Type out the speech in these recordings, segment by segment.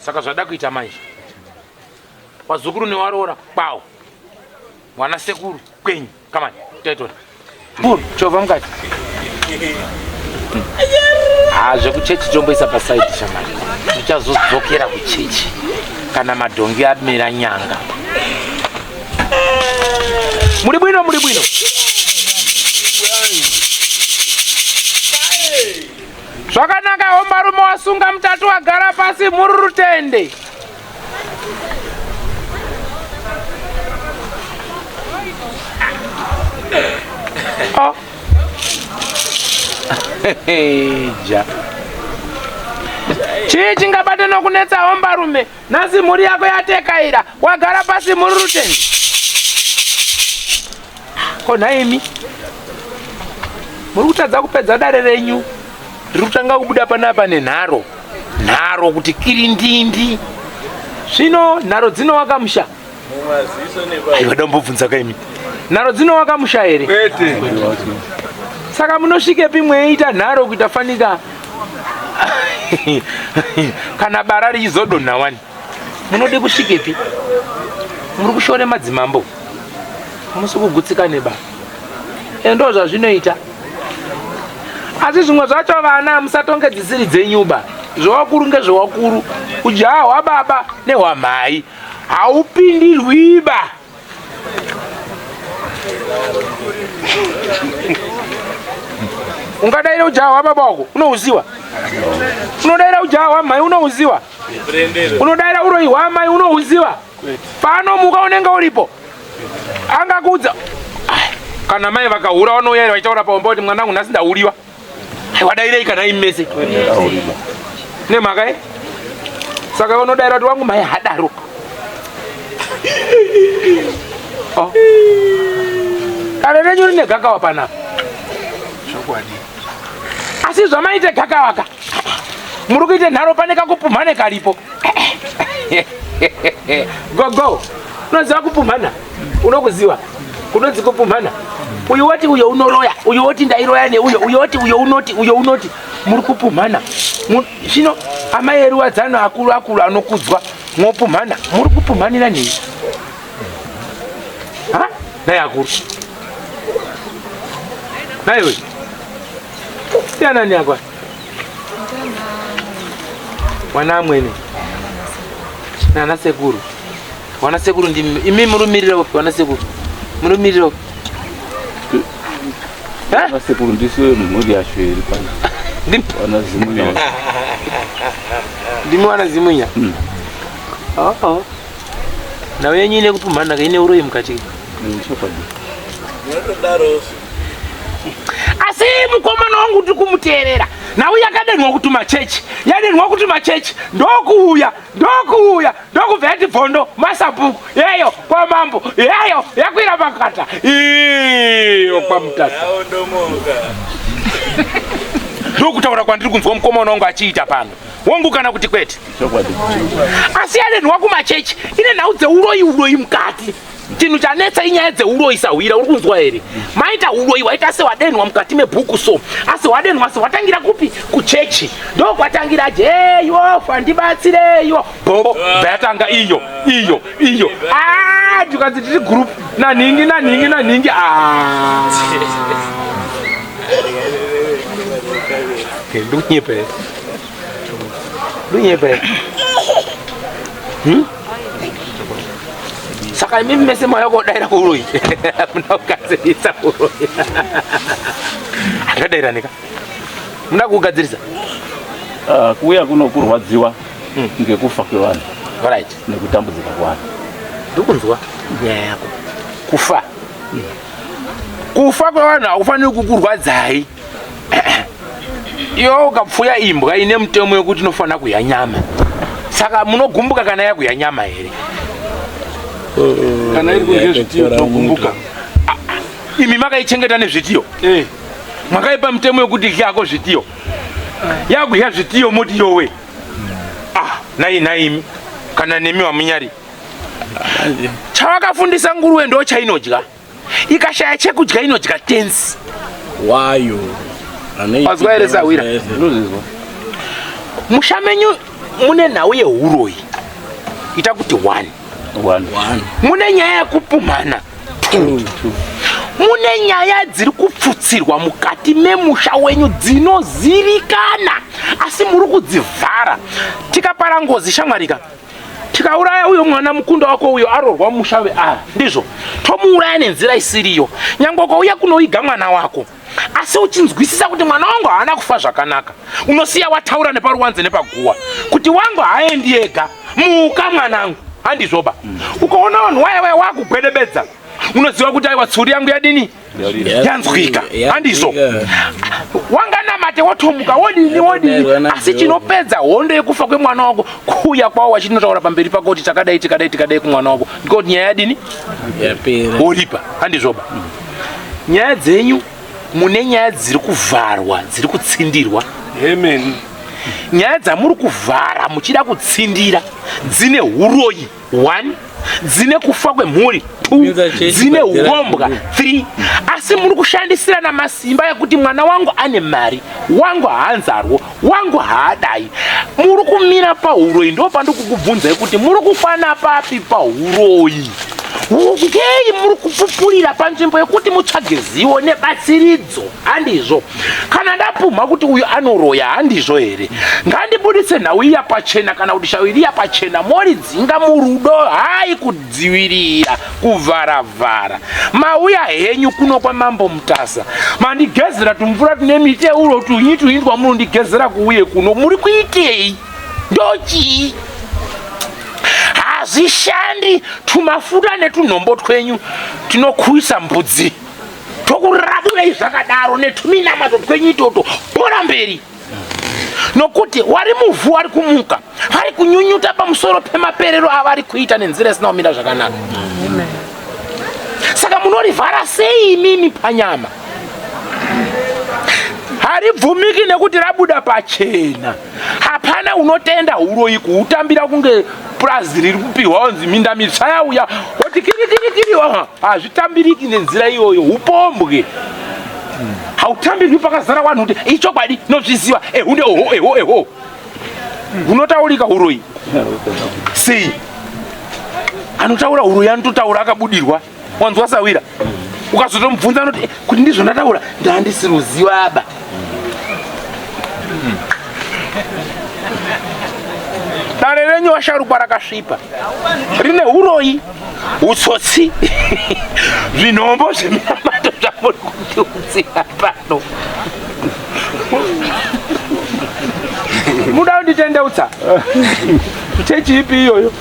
Saka zvada kuita manje, wazukuru newaroora kwawo, wana sekuru kwenyu. Come on, taitona buru chovha mukati. Ah, zvekuchechi tomboisa pasaidi shamari, tichazodzokera kuchechi kana madhongi amera nyanga. Muri bwino, muri bwino. Zvakanaka hombarume wasunga mutatu wagara pasi muri rutende. Oh. Ja. Chii chingabate nokunetsa hombarume? Nhasi mhuri yako yatekaira, wagara pasi muri rutende. Ko nhaimi muri kutadza kupedza dare renyu, riri kutanga kubuda panapa nenharo nharo kuti kirindindi. Zvino nharo dzinowaka musha? Aiwa, dambobvunza kaimi, nharo dzinowaka musha here? Kwete. Saka munosvikepi mweiita nharo kuita fanika kana bara richizodonha wani? Munode kusvikepi? Muri kushore madzimambo, musi kugutsikane ba. Endo zvazvinoita. Asi zvimwe zvacho vana musatonge dzisiri dzenyuba. Zvewakuru ngezvewakuru, ujaha hwababa nehwamai haupindirwiba. Ungadaira ujaha hwababa wako unouziwa, unodaira ujaha hwamai unouziwa, unodaira uroyi hwamai unouziwa. Paanomuka unenge uripo, angakuudza. Kana mai vakahura vanouya here vachitaura paomba kuti mwanangu nhasi ndahuriwa? Wadairei kana imi mese nemhaka ye saka unodaira kuti wangu mai hadaro. Oh. Dare renyu rine gakawa panapa. Chokwadi. Asi zvamaite gakawaka, muri kuite nharo, pane kakupumhane karipo. Gogo, unoziva kupumhana? Unokuziva kunonzi kupumhana? Uyu woti uyo unoroya, uyu woti ndairoya neuyo, uyu woti uyo unoti, uyo unoti, muri kupumhana. Zvino amai eruwadzano akuru akuru anokudzwa, mwopumhana, muri kupumhanira nei? Ha? Nai akuru. Nai we. Siyanani akwa. Wana amwene. Nana sekuru. Wana sekuru ndimi. Imi murumirira upi wana sekuru? Murumirira upi? Wana sekuru ndisu mhuri yacho iri pano. Ndimi wana Zimunya. Ndimi wana Zimunya. Oh oh. Nhau yenyu ine kupumhana ine uroyi mukati. Chokwadi. Asi mukomana wangu ndiri kumuteerera. Nhau yakadenhwa kuti machechi, yadenhwa kuti machechi, ndokuuya, ndokuuya, ndokubva yati bvondo masabhuku, yeyo kwamambo, yeyo yakwira makata, iyo kwaMutasa. Ndokutaura kwandiri kunzwa mukomana wangu achiita pano. Wangu kana kuti kwete? Asi yadenhwa kumachechi ine nhau dzeuroyi, uroyi mukati. Chinhu chanetsa inyaya dzeuroyi sahwira, uri kunzwa here? Maita uroyi waita sewadenhwa mukati mebhuku so, asi wadenhwa se watangira kupi? Kuchechi ndokwatangira jeyofa ndibatsireiwo bhobo bva yatanga iyo iyo iyo. Ah, tikanzi tiri group nanhingi nanhingi nanhingi. Ah. Ndikunyepa here? Ndikunyepa here? Saka imimi mese mauya kodaira kuuroyi, muna kugadzirisa uroyi. Akadairanika muna kugadzirisa. Ah, kuuya kuno kurwadziwa ngekufa kwevanhu Right. nekutambudzika kwevanhu. Ndikunzwa nyaya yako. Kufa, kufa kwevanhu hakufaniri kukurwadzai. Iwe ukapfuya imbwa ine mutemo wekuti inofanira kudya nyama, saka munogumbuka kana yakudya nyama here? Kana iri kudya zvitiyo tinogumbuka. Imi makaichengeta nezvitiyo, makaipa mutemo wekuti dyako zvitiyo, yakudya zvitiyo moti yowe. Ah, nai naimi kana nemi wamunyari, chavakafundisa nguruve ndo chainodya. Ikashaya chekudya inodya tenzi wayo. Wazwa here sahwira? Ndinozvizwa. Musha menyu Mune nhau yehuroyi, ita kuti 1. Mune nyaya yekupumhana, 2. Mune nyaya dziri kupfutsirwa mukati memusha wenyu dzinozivikana, asi muri kudzivhara. Tikapara ngozi, shamwarika, tikauraya uyo mwana mukunda wako uyo arorwa musha weava, ndizvo tomuuraya nenzira isiriyo. Nyange ukauya kunoiga mwana wako, asi uchinzwisisa kuti mwana wangu haana kufa zvakanaka, unosiya wataura neparuwanze nepaguwa kuti wangu haaendi ega, muka mwanangu, handizvoba? Ukaona vanhu waya waya wakugwedebedza, unoziva kuti aiwa, tsuri yangu yadini, yanzwika, handizvo? Wanganamate, wotomuka, wodini wodini, asi chinopedza hondo yekufa kwemwana wako kuuya kwawo wachinotaura pamberi pako kuti takadai, tikadai, tikadai kumwana wako, ndiko nyaya yadini, woripa, handizvoba? Nyaya dzenyu, mune nyaya dziri kuvharwa, dziri kutsindirwa. Amen. Nyaya dzamuri kuvhara muchida kutsindira dzine uroyi 1, dzine kufa kwemhuri 2, dzine urombwa 3, asi muri kushandisirana masimba ekuti mwana wangu ane mari, wangu haanzarwo, wangu haadai. Muri kumira pauroyi. Ndo pandikukubvunzai kuti muri kukwana papi pauroyi? Ngei muri kupupurira panzvimbo yekuti mutsvage zivo nebatsiridzo, handizvo? Kana ndapumha kuti uyu anoroya, handizvo here? Ngandibudise nhau iya pachena, kana kuti shawi riya pachena, moridzinga murudo, hai kudzivirira, kuvharavhara. Mauya henyu kuno kwaMambo Mutasa, mandigezera tumvura tune miteuro, tunyi tunyi twamunondigezera kuuye kuno, muri kuitei? Ndochii? Hazvishandi. Tumafuta netunhombo twenyu tinokuisa mbudzi, tokurabulai zvakadaro netuminamato twenyu itoto, bhora mberi, nokuti wari muvhu wari kumuka, vari kunyunyuta pamusoro pemaperero avari kuita nenzira isina kumira zvakanaka. Saka munorivhara sei imimi panyama? Haribvumiki nekuti rabuda pachena. Hapana unotenda uroyi kuutambira kunge purazi riri kupihwa, onzi minda mitsva yauya, oti kirikirikiri. Hazvitambiriki nenzira iyoyo. Upombwe hautambirwi pakazara vanhu kuti ichokwadi nozviziva, ehunde, oho, eho, eho. Hunotaurika uroyi sei? Anotaura uroyi anototaura akabudirwa, wanzwa sawira? Ukazotomubvunza anoti, "Eh, kuti ndizvo ndataura, ndandisiri kuziva aba." Dare renyu vasharukwa rakasvipa, rine uroyi, utsotsi, zvinombo zveminamato zvamuri kutiudzira pano. Muda kunditendeutsa chechi ipi iyoyo?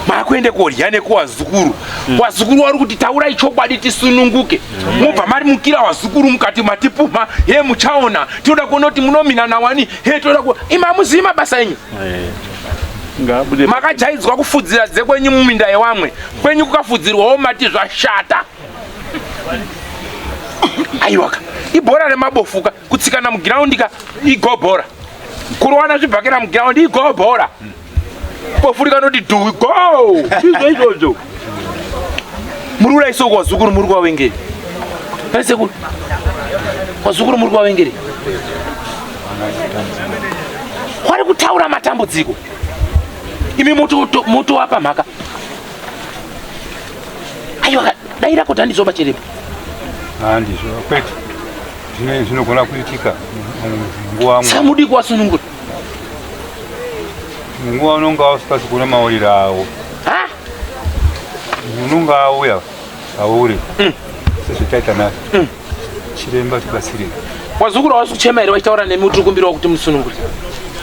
Makuende korya nekuwazukuru. Wazukuru wari kuti taurai chokwadi tisununguke, mobva mari mukira wazukuru mukati matipumha he, muchaona, tinoda kuona kuti munominana wani he, toda ku imi hamuzivi mabasa enyu. Ngaabude. Makajaidzwa kufudzira dzekwenyu muminda yewamwe, kwenyu kukafudzirwawo mati zvashata. Aiwaka, ibhora remabofuka kutsikana mugiraundi ka, igobhora kurowana zvibhakera mugiraundi, igobhora bofu rikanoti dhu go, izvo izvozvo. Muri kuda wazukuru, muri kuwavengeri aisekuru, wazukuru muri kuwavengeri wari kutaura matambudziko, imi motowapa mhaka. Aiwa, dai rako handizvo pachiripo. Handizvo, kwete. Zvinogona kuitika nguva. Samudi kuwasunungura. Nguva unonga usikazi kuona mauriro awo. Ha? Unonga auya pauri sezvataita nhasi, chiremba tibatsirei. Wazukuru hawasi kuchema here vachitaura nemi kuti kumbirawo kuti musunungure?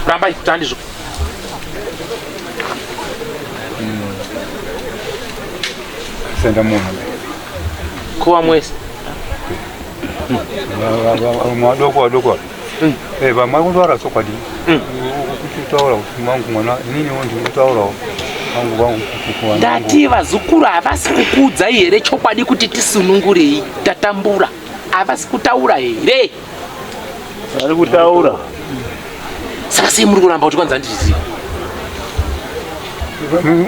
Rambai kuti handizvo. Senda munhu. Kuva mwese. Vamwe vadoko vadoko, vamwe vari kutaura chokwadi, kutaura kuti mangu mwana, ininiwo ndiri kutaurawo vangu vangu kuti Ndati vazukuru havasi kukuudzai here chokwadi kuti tisunungurei, tatambura? Havasi kutaura here? Vari kutaura. Saka sei muri kuramba kuti kwanza handizvizivi?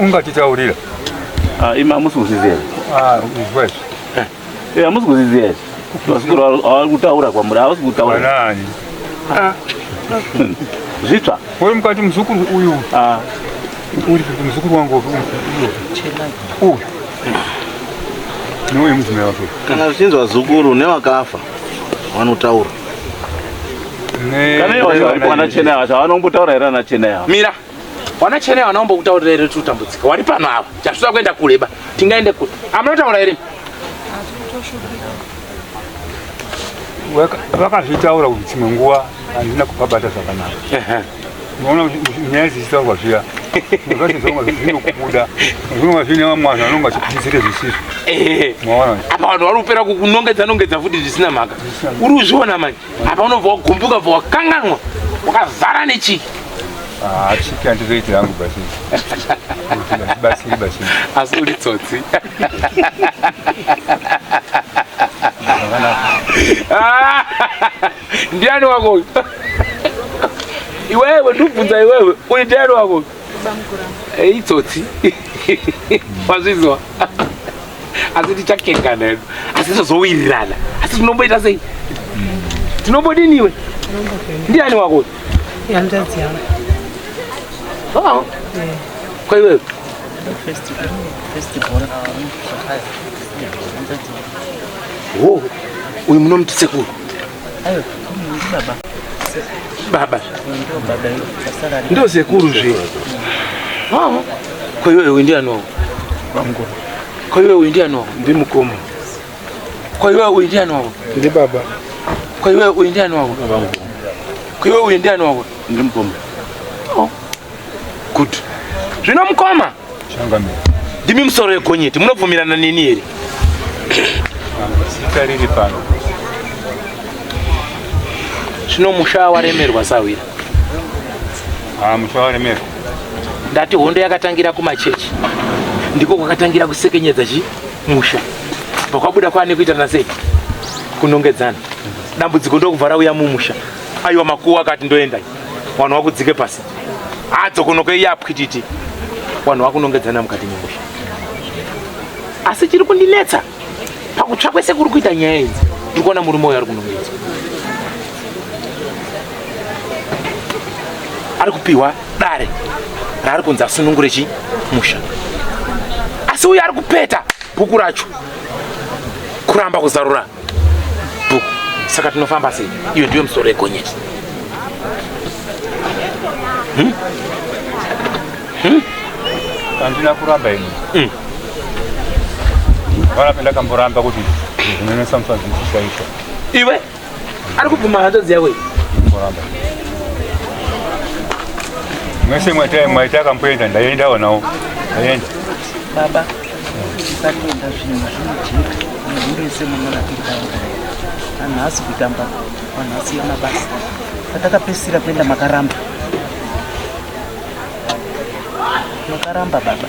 Ungatitaurira. Ah, imi hamusi kuzviziva. Ah, izwa izvi. Eh, hamusi kuzviziva izvi. Vazukuru vari kutaura kwamuri, havasi kutaura. Vanani? Zvitsva. Uri mukati muzukuru uyu. Ah. Uri muzukuru wangu uyu. Uyu. Neuyu mudzimai wake. Kana zvichinzi vazukuru nevakafa vanotaura. Kana ivo varipo ana Chenai vacho vanombotauura here ana Chenai ava? Mira. Wana Chenai vanombokutaurira here kuti utambudzika? Wari pano ava. Chasvika kuenda kure ba. Tingaende kure. Amunotaura here? Vakazvitaura kuti dzimwe nguva handina kupabata zvakanaka. Unoona nyaya dzichitaurwa zviya zvacho zvinonga zvinokubuda zvinonga zviine vamwe vanhu vanonga vachikudzidzire zvisizvo. Maona? Apa vanhu vari kupera kukunongedza nongedza futi zvisina mhaka. Uri kuzviona manje? Apa unobva wagumbuka bva wakanganwa wakazara nechiki. Ah, chiki handizoiti hangu basi. Batsiri batsiri. Asi uri tsotsi. Ah, ndiani wako uyu? Iwewe ndubvunza iwewe uri ndiani wako uyu? Eh, itsotsi. Wazvizwa? Asi tichakengana hedu. Asi tozowirirana. Asi tinomboita sei? Tinombodini iwe? Ndiani wako uyu? Hanzvadzi yangu. Oh. Kwa iwewe? Oh, uyu munomuti sekuru? Ayo, baba. Baba. Ndio sekuru zve. Oh. Kwa iwewe uyu ndiani wako? Bamukuru. Kwa iwewe uyu ndiani wako? Ndi mukoma. Kwa iwewe uyu ndiani wako? Ndi baba. Kwa iwewe uyu ndiani wako? Bamukuru. Kwa iwewe uyu ndiani wako? Ndi mukoma. Oh. Good. Zvino mukoma. Changamire. Ndimi musoro yegonyeti munobvumirana neni here? Zita riri pano. Zvino musha waremerwa sahwira. Ah, musha waremerwa. Ndati hondo yakatangira kumachechi. Ndiko kwakatangira kusekenyedza chi musha. Pakwabuda kwaane kuitana sei? Kunongedzana. Dambudziko ndokubva rauya mumusha. Aiwa makuwa akati ndoenda. Vanhu vakudzike pasi. Adzokonoka iye apwititi. Vanhu vakunongedzana mukati memusha. Asi chiri kundinetsa pakutsva kwese kuri kuita nyaya idzi, ndiri kuona murume uyu ari kunongedzwa. Ari kupiwa dare raari kunzi asunungure chi musha. Asi uyu ari kupeta bhuku racho kuramba kuzarura bhuku. Saka tinofamba sei? Iyo ndiyo musoro yegonyeti. Handina kuramba ini. Pana pendakamboramba kuti zvinonetsa musanzi zvishaisha. Iwe ari kubvuma hanzvadzi yako iyi. Kuramba. Mwese mwaita mwaita akamboenda ndaendawo nawo. Ndaenda. Baba, tisatenda zvinhu zvinojeka. Munhu wese munoona tiri pauraya. Vanhu haasi kutamba, vanhu vasiya mabasa. Patakapedzisira kuenda makaramba. Makaramba baba.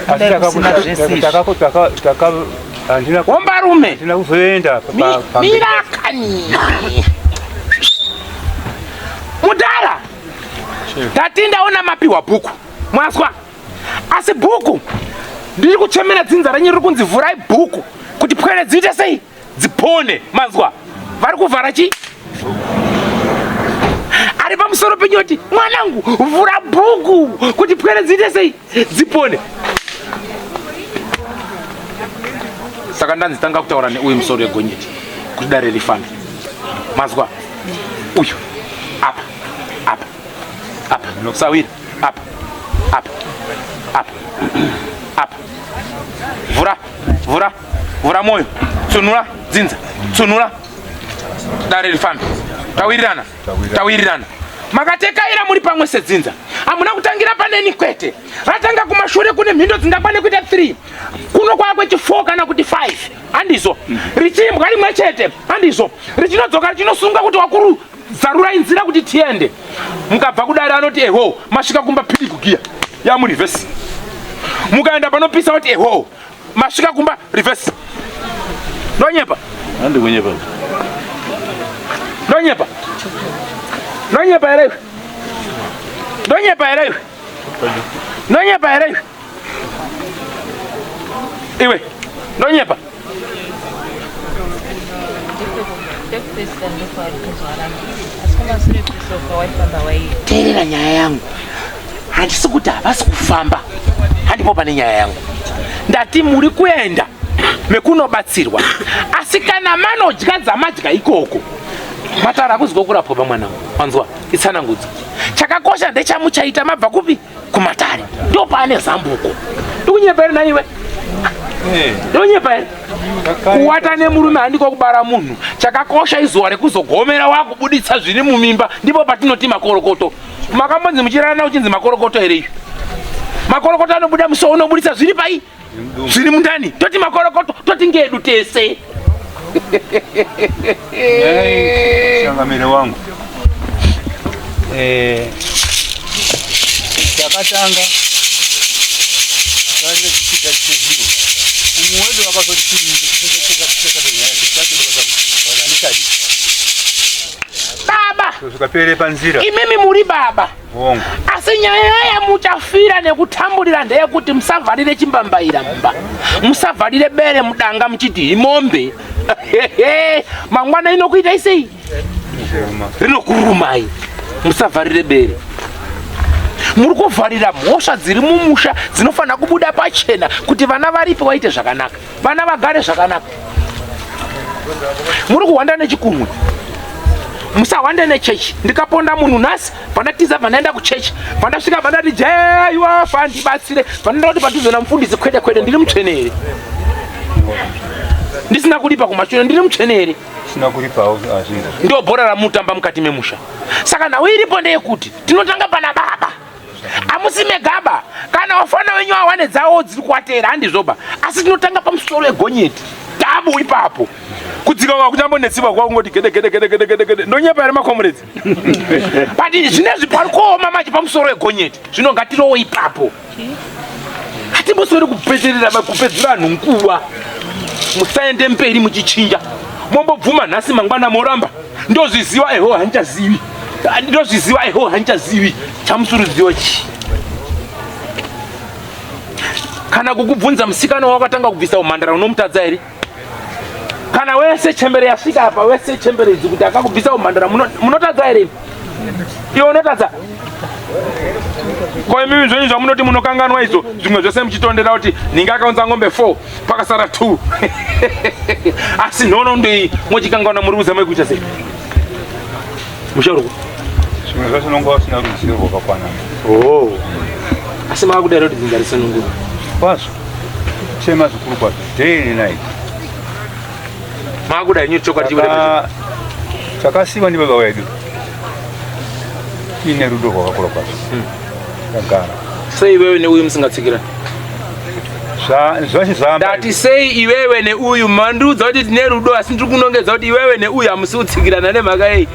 Asi Dai kusina zvese izvi. handina Hombarume. handina kuzoenda pamberi. Mira kani. Mudhara. Ndati ndaona mapiwa bhuku. Mwazwa. Asi bhuku ndiri kuchemera dzinza renyu riri kunzi vhurai bhuku kuti pwere dziite sei? Dzipone. Manzwa. Vari kuvhara chi? Ari pamusoro penyu oti mwanangu vhura bhuku kuti pwere dziite sei? Dzipone. Saka ndanzi tanga kutaura neuyu musoro yegonyeti kuti dare rifambe. Mazwa. Uyu. Apa. Apa. Apa. Sawira. Apa. Apa. Apa. Apa. Vhura. Vhura. Vhura moyo. Tsunura dzinza. Tsunura. Dare rifambe. Tawirirana. Tawirirana. Makatekaira muri pamwe sedzinza. Hamuna kutangira paneni kwete. Ratanga kumashure kune mhindo dzingakwane kuita 3. Kuno kwakwe 4 kana kuti 5. Handizvo. Richiimbwa rimwe chete. Handizvo. Richinodzoka richinosunga kuti wakuru zarurai nzira kuti tiende. Mukabva kudare anoti eho, masvika kumba piri kugiya. Ya mu reverse. Mukaenda panopisa kuti eho, masvika kumba reverse. Ndonyepa. Handi kunyepa. Ndonyepa. Ndonyepa here iwe? Ndonyepa here iwe? Ndonyepa here iwe? Iwe, ndonyepa. Pekupedzisira ndopaari kunzwa aramba asi kumasure kwesofa waifamba waiita. Teerera nyaya yangu, handisi kuti havasi kufamba, handipo pane nyaya yangu. Ndati muri kuenda mekunobatsirwa, asi kana manodya dzamadya ikoko matara hakuzi kurapwa bamwana wangu. Wanzwa itsanangudzo. Chakakosha ndechamuchaita mabva kupi? Kumatare. Ndipo pane zambuko. Ndikunyepa here naiwe? Ndonyepa here? Kuwata nemurume handiko kubara munhu. Chakakosha izuva rekuzogomera wakubuditsa zviri mumimba, ndipo patinoti makorokoto. Makambonzi muchirarana uchinzi makorokoto here izvi? Makorokoto anobuda musi waunobuditsa zviri pai? Zviri mundani. Toti makorokoto, toti ngedu tese. Changamire wangu. Takatanga zviro umwe wedu akazoti Baba, zvikapere panzira. Imimi muri baba. Hongu. Asi nyaya yamuchafira nekutamburira ndeyekuti musavharire chimbambaira mumba, musavharire bere mudanga muchiti imombe. Mangwana inokuita sei? Rinokurumai. Musavharire bere. Muri kuvharira mhosva dziri mumusha dzinofanira kubuda pachena kuti vana varipo vaite zvakanaka, vana vagare zvakanaka. Muri kuhwanda nechikunwe, musahwande nechechi. Ndikaponda munhu nhasi, pandatiza pandaenda kuchechi, pandasvika pandati jaiwa fandibatsire, pandaenda kuti padhuze namufundisi kwede kwede, ndiri mutsvene here? Ndisina kuripa kumashure, ndiri mutsvene here? Sina kuripawo azvinzi. Ndo bhora ramutamba mukati memusha. Saka nhau iripo ndeyekuti tinotanga pana baba. Hamusi megaba, kana wafana wenyu awane dzawo dziri kuwatera, handizvoba. Asi tinotanga pamusoro wegonyeti tabu ipapo. Kudzika kwa kuchambonetsibwa kwa kungoti gede gede gede gede gede gede. Ndonyepa here makomuredzi? But zvinezvi pari kuoma manje pamusoro wegonyeti. Zvino ngatirowe ipapo. Hatimbosweri kupeterera kupedzera vanhu nguva. Musaende mberi muchichinja. Mombobvuma nhasi mangwana moramba. Ndozviziva eho handichazivi. Ndozviziva eho handichazivi. Chamusurudziwa chii? Kana kukubvunza musikana wakatanga kubvisa umhandara unomutadza here? Kana wese chembere yasvika apa, wese chembere idzi kuti akakubvisa umhandara munotadza here? Iwe unotadza? Ko imimi zvenyu zvamunoti munokanganwa izvo zvimwe zvese muchitondera kuti ninge akaunza ng'ombe 4 pakasara 2 asi nhoroondo iyi mochikanganwa muri kuzama kuita sei? Musharuko zvimwe zvacho unonga usina ruzivo rwakakwana. Oh. Asi makuda kuti dzinza risunungurwe kwazvo, chema zvikuru kwazvo day and night. Makuda henyu chokwadi chibude pachena. Takasiwa ndi baba wedu tiine rudo rwakakura kwazvo. Tagara. Sei iwewe neuyu musingatsikirani? Zvashe zvamba. Ndati sei iwewe neuyu mandiudza kuti tine rudo, asi ndiri kunongedza kuti iwewe neuyu hamusi kutsikirana nemhaka yei?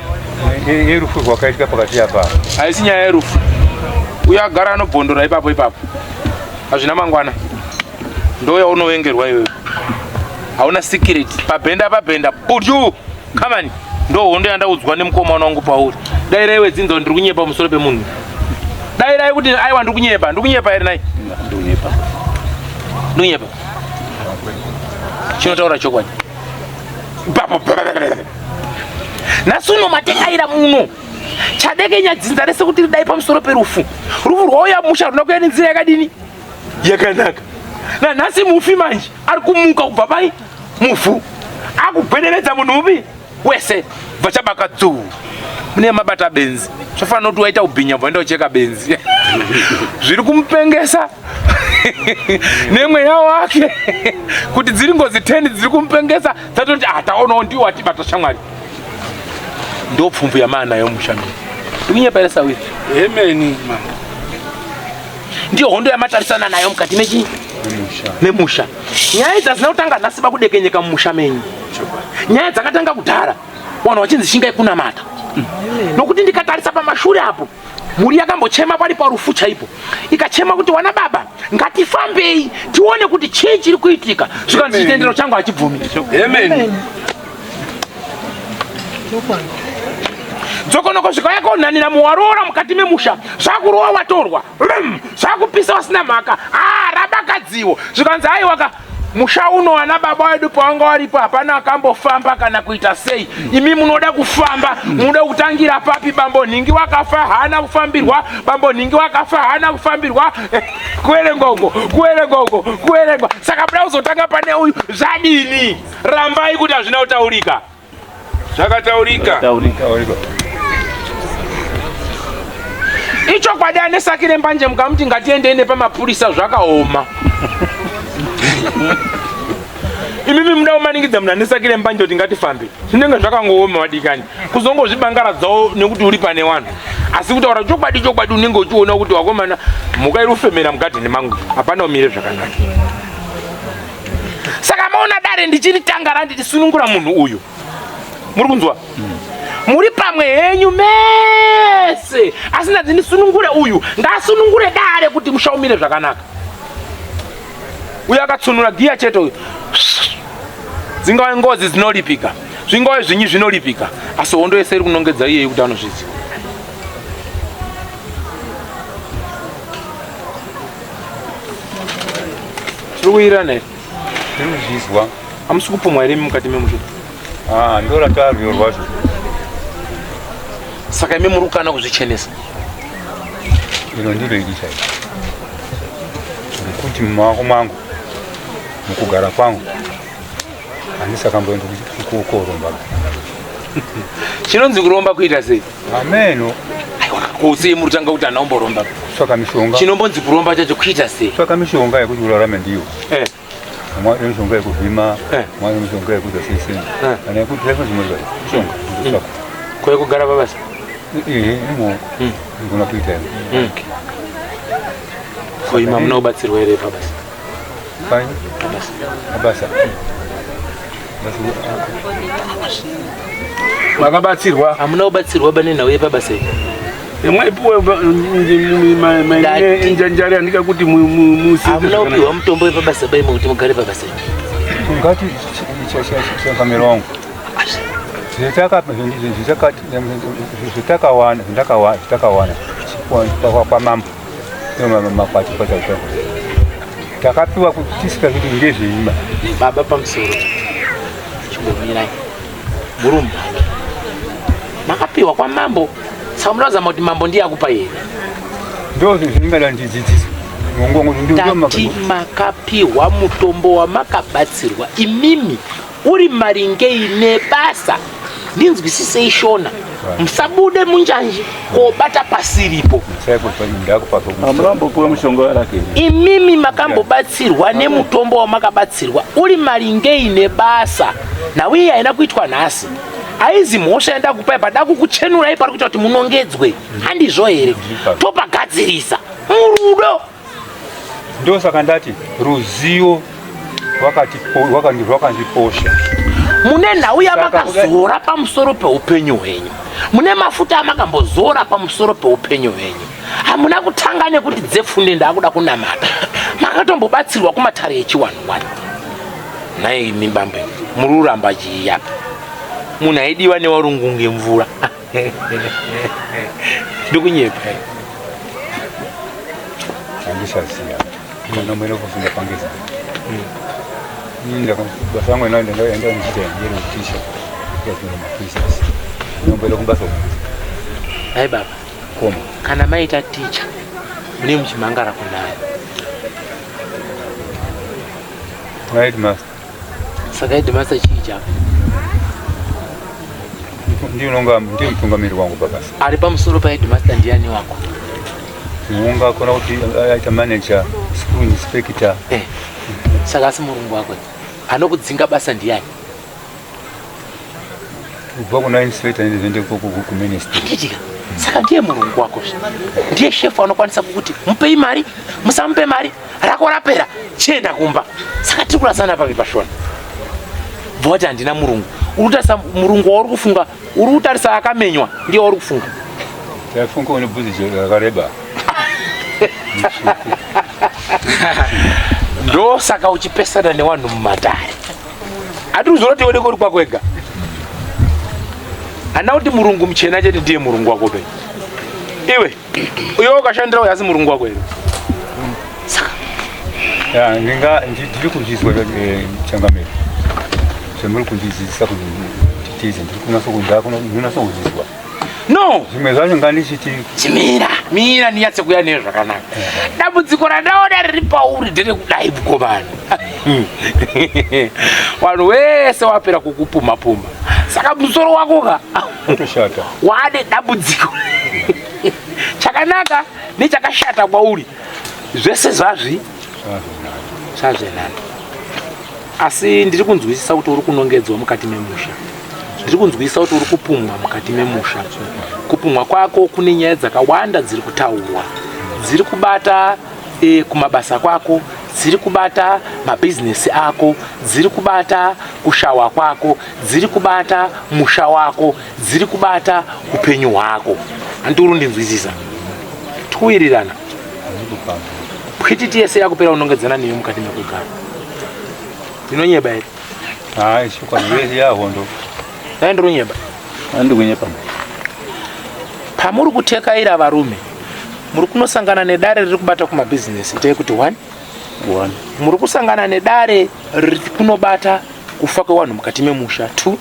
Yerufu rwakaitika pakati apa. Haisi nyaya yerufu. Uyo agara anobvondora ipapo ipapo. Hazvina mangwana. Ndouya unovengerwa iwewe. Hauna security. Pabhenda pabhenda. Budyu. Come on. Ndo hondo yandaudzwa nemukomana wangu Pauri. Dai raiwe dzinza ndiri kunyepa pamusoro pemunhu. Dai rai kuti aiwa ndiri kunyepa, ndiri kunyepa here nai? Ndiri kunyepa. Ndiri kunyepa. Chinotaura chokwadi. Ipapo. Nhasi uno matekaira muno. Chadekenya dzinza rese kuti ridai pamusoro perufu. Rufu rwauya musha runa kuya nenzira yakadini? Yakanaka. Nanhasi mufi manje ari kumuka kubva pai mufu. Akugwenevedza munhu upi wese vachabaka dzuu. Mune mabata benzi. Zvafanira kuti waita ubhinya bvaenda ucheka benzi. Zviri kumupengesa nemweya wake kuti dziri ngozi 10 dziri kumupengesa dzatoti ah taonawo ndiwo watibata shamwari. Ndo pfumvu yamaanayo musha mimi. Ndikunyepa here sawiri? Amen mama. Ndiyo hondo yamatarisana nayo mukati mechi memusha. Nyaya idzi hadzina kutanga nhasi bakudekenyeka mumusha menyu. Nyaya dzakatanga kudhara vanhu vachinzi shingai kunamata. Nokuti ndikatarisa pamashure apo mhuri yakambochema pari parufu chaipo, ikachema kuti wana baba ngatifambei tione kuti chii chiri kuitika. Zvikanzi chitendero changu hachibvumi. Amen. Dzokonoko zvikauya konhanira muwaroora mukati memusha, zvakurowa watorwa, zvakupisa wasina mhaka, rabakadziwo. Zvikanzi aiwaka Musha uno ana baba wedu pawanga waripo hapana akambofamba kana kuita sei. Imi munoda kufamba, munoda kutangira papi? Bambo nhingi wakafa haana kufambirwa, bambo nhingi wakafa haana kufambirwa. Kuverengwa uko, kuverengwa uko, kuverengwa. Saka muda kuzotanga pane uyu zvadini? Rambai kuti hazvina kutaurika. Zvakataurika. Taurika. Ichokwadi ane saki rembanje mukamuti ngatiendei nepamapurisa zvakaoma. Imimi muda kumanikidza munhu ane saki rembanje kuti ngatifambe. Zvinenge zvakangooma vadikani. Kuzongozvibangaradzawo nekuti uri pane wanhu. Asi kutaura chokwadi chokwadi unenge uchiona kuti wakomana mhuka iri kufemera mugadheni mangu. Hapana umire zvakanaka. Saka maona dare ndichiritanga randiti sunungura munhu uyu. Muri kunzwa? Muri pamwe henyu mese asi ndati ndisunungure uyu ngasunungure dare kuti musha umire zvakanaka. Uyu akatsunura giya chete uyu. Dzingave ngozi dzinolipika, zvingave zvinyi zvinolipika, asi hondo yese iri kunongedza iyeyi kuti anozviziva. Tiri kuwirirana here? Tiri kuzvizwa. Hamusi kupumwa here imi mukati memusha? Ah, ndorataa rwiyo rwacho. Saka imi muri kukana kuzvichenesa? Iro ndiro idi chairo. Ngekuti mumaoko mangu, mukugara kwangu, handisakamboenda kukoromba. Chinonzi kuromba kuita sei? Ameno. Aiwa, ko sei muri kutanga kuti handina kumboromba? Kutsvaka mishonga. Chinombonzi kuromba chacho kuita sei? Kutsvaka mishonga yekuti urarame ndiyo. Eh. Mwa mishonga yekuvhima, Eh. mwa mishonga yekuita sei sei. Eh. Kana yekuti zvese zvimwe zvacho. Mishonga. Kutsvaka. Ko yekugara pabasa? Ehe, imo. Ndikona kuita imo. Ko imi hamuna kubatsirwa here pabasa? Pai? Pabasa. Pabasa. Makabatsirwa. Hamuna kubatsirwa pane nhau yepabasa iyi? Mwaipuwa njanjari andika kuti hamuna kupiwa mutombo wepabasa bai kuti mugare pabasa iyi? Ngati changamiro wangu. Zvitakawana zvitakawana kwamambo makwati kwataura takapiwa tisika kuti ngezveimba. Baba pamusoro chimbomirai murumbwana makapiwa kwamambo saka munoda kuzama kuti mambo ndiye akupa here? Ndo zvingada ndidzidzise. Ndati makapiwa mutombo wamakabatsirwa imimi uri maringei nebasa ndinzwisisei shona musabude munjanji kobata pasiripo. Hamurambopiwa mushonga werake. Imimi makambobatsirwa nemutombo wamakabatsirwa uri maringei nebasa. Nhau iyi haina kuitwa nhasi. Haizi mhosva yandakupai pada kukuchenurai pari kuita kuti munongedzwe. Handizvo here? Topagadzirisa murudo. Ndosaka ndati ruzivo rwakandiposha. Mune nhau yamakazora pamusoro peupenyu hwenyu. Mune mafuta amakambozora pamusoro peupenyu hwenyu. Hamuna kutanga nekuti dzepfunde ndakuda kunamata. Makatombobatsirwa kumatare echiwanhu wani. Nhai imi bambo muri kuramba chii apa? Munhu aidiwa newarungu kunge mvura. Ndikunyepa here? Handichaziva. Ndanomboenda kufunda pangeza. Ini basa rangu enda ndichiita ndiri kuticha. Ndiyazvino maprisons. Ndinomboenda kubasa uku. Nhai baba. Koma. Kana maita ticha mune muchimhangara kunani? Kuna headmaster. Saka headmaster chii chako? Ndiye unonga ndiye mutungamiri wangu pabasa. Ari pamusoro pa headmaster ndiani wako? Unonga kona kuti aita manager, school inspector. Eh. Saka asi murungu wako anokudzinga basa ndiani? Kubva kuna inspector ndizoende ku ministry. Handitika. Saka ndiye murungu wako zve. Ndiye shefu anokwanisa kukuti mupei mari, musamupe mari, rako rapera, chienda kumba. Saka tiri kurasana papi pashona? Bva wati handina murungu. Uri kutarisa murungu wauri kufunga, uri kutarisa akamenywa, ndiye wauri kufunga. Ndafunga une bvudzi rakareba. Ndosaka uchipesana newanhu mumatare. Hati uzora kuti iwe uri kwako wega. Hana kuti murungu muchena chete ndiye murungu wako pe. Iwe, uyo wakashandira uyo asi murungu wako here? Saka. Ya, ndinga ndiri kuzvizwa eh, changamire zvamuri kundidzidzisa kuti titize ndiri kunatso kunatso kuzvizwa no zvimwe zvacho ngandichiti chimira mira ndinyatse kuya neyo zvakanaka dambudziko randaona riri pauri nderekudai mukomana vanhu wese wapera kukupumha pumha saka musoro wako ka watoshata wane dambudziko chakanaka nechakashata kwauri zvese zvazvi zvazvenani asi ndiri kunzwisisa kuti uri kunongedzwa mukati memusha ndiri kunzwisisa kuti uri kupumwa mukati memusha kupumwa kwako kune nyaya dzakawanda dziri kutaurwa dziri kubata e, kumabasa kwako dziri kubata mabhizinesi ako dziri kubata kushawa kwako dziri kubata musha wako dziri kubata upenyu hwako hanti uri undinzwisisa tikuwirirana pwititi yese yakupera unongedzana neyo mukati mekugara ndinonyeba here hayi chokwadi yahondo dai ndiri Handi kunyepa. Pamuri kutekaira varume muri kunosangana nedare riri kubata kumabhizinesi itai kuti one One. muri kusangana nedare riri kunobata kufa kwevanhu mukati memusha two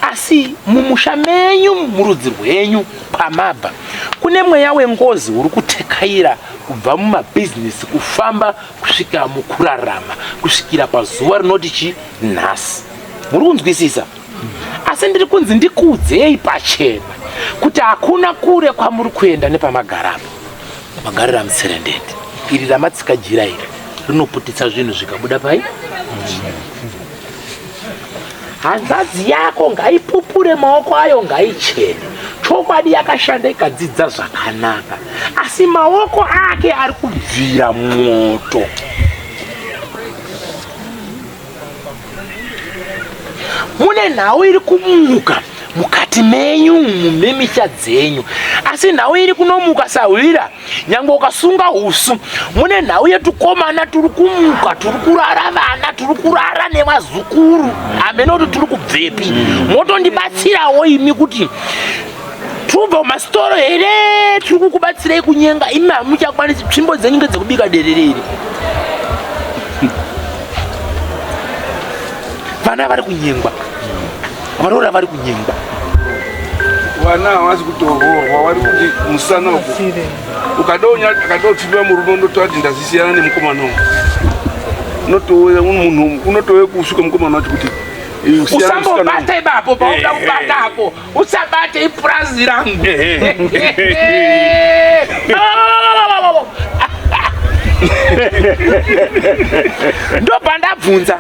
asi mumusha menyu murudzi rwenyu pamabva kune mweya wengozi uri kutekaira kubva mumabhizinesi kufamba kusvika mukurarama kusvikira pazuva rinoti chi nhasi muri kunzwisisa asi ndiri kunzi ndikuudzei pachena kuti hakuna kure kwamuri kuenda nepamagara apo magarira mutserendende iri ramatsika jira iri rinoputitsa zvinhu zvikabuda pai hanzvadzi yako ngaipupure maoko ayo ngaichene chokwadi yakashanda ikadzidza zvakanaka asi maoko ake ari kubvira mwoto mune nhau iri kumuka mukati menyu mumemisha dzenyu asi nhau iri kunomuka sahwira nyange ukasunga husu mune nhau yetukomana turi kumuka turi kurara vana turi kurara nevazukuru hamene kuti turi kubvepi motondibatsirawo imi kuti tubva mumasitoro here tiri kukubatsirai kunyenga imi hamuchakwanisi tsvimbo dzenyu ngedzekubika derere iri vana vari kunyengwa varoora vari kunyengwa vana havasi kutoroorwa vari kuti musana uku ukadopfimba murume unotoa kuti ndazisiyana nemukomana uku unotouya munhu unotouya kusvika mukomana wacho kuti usambobata ipapo pauda kubata apo usabate ipurazi rangu ndobva ndabvunza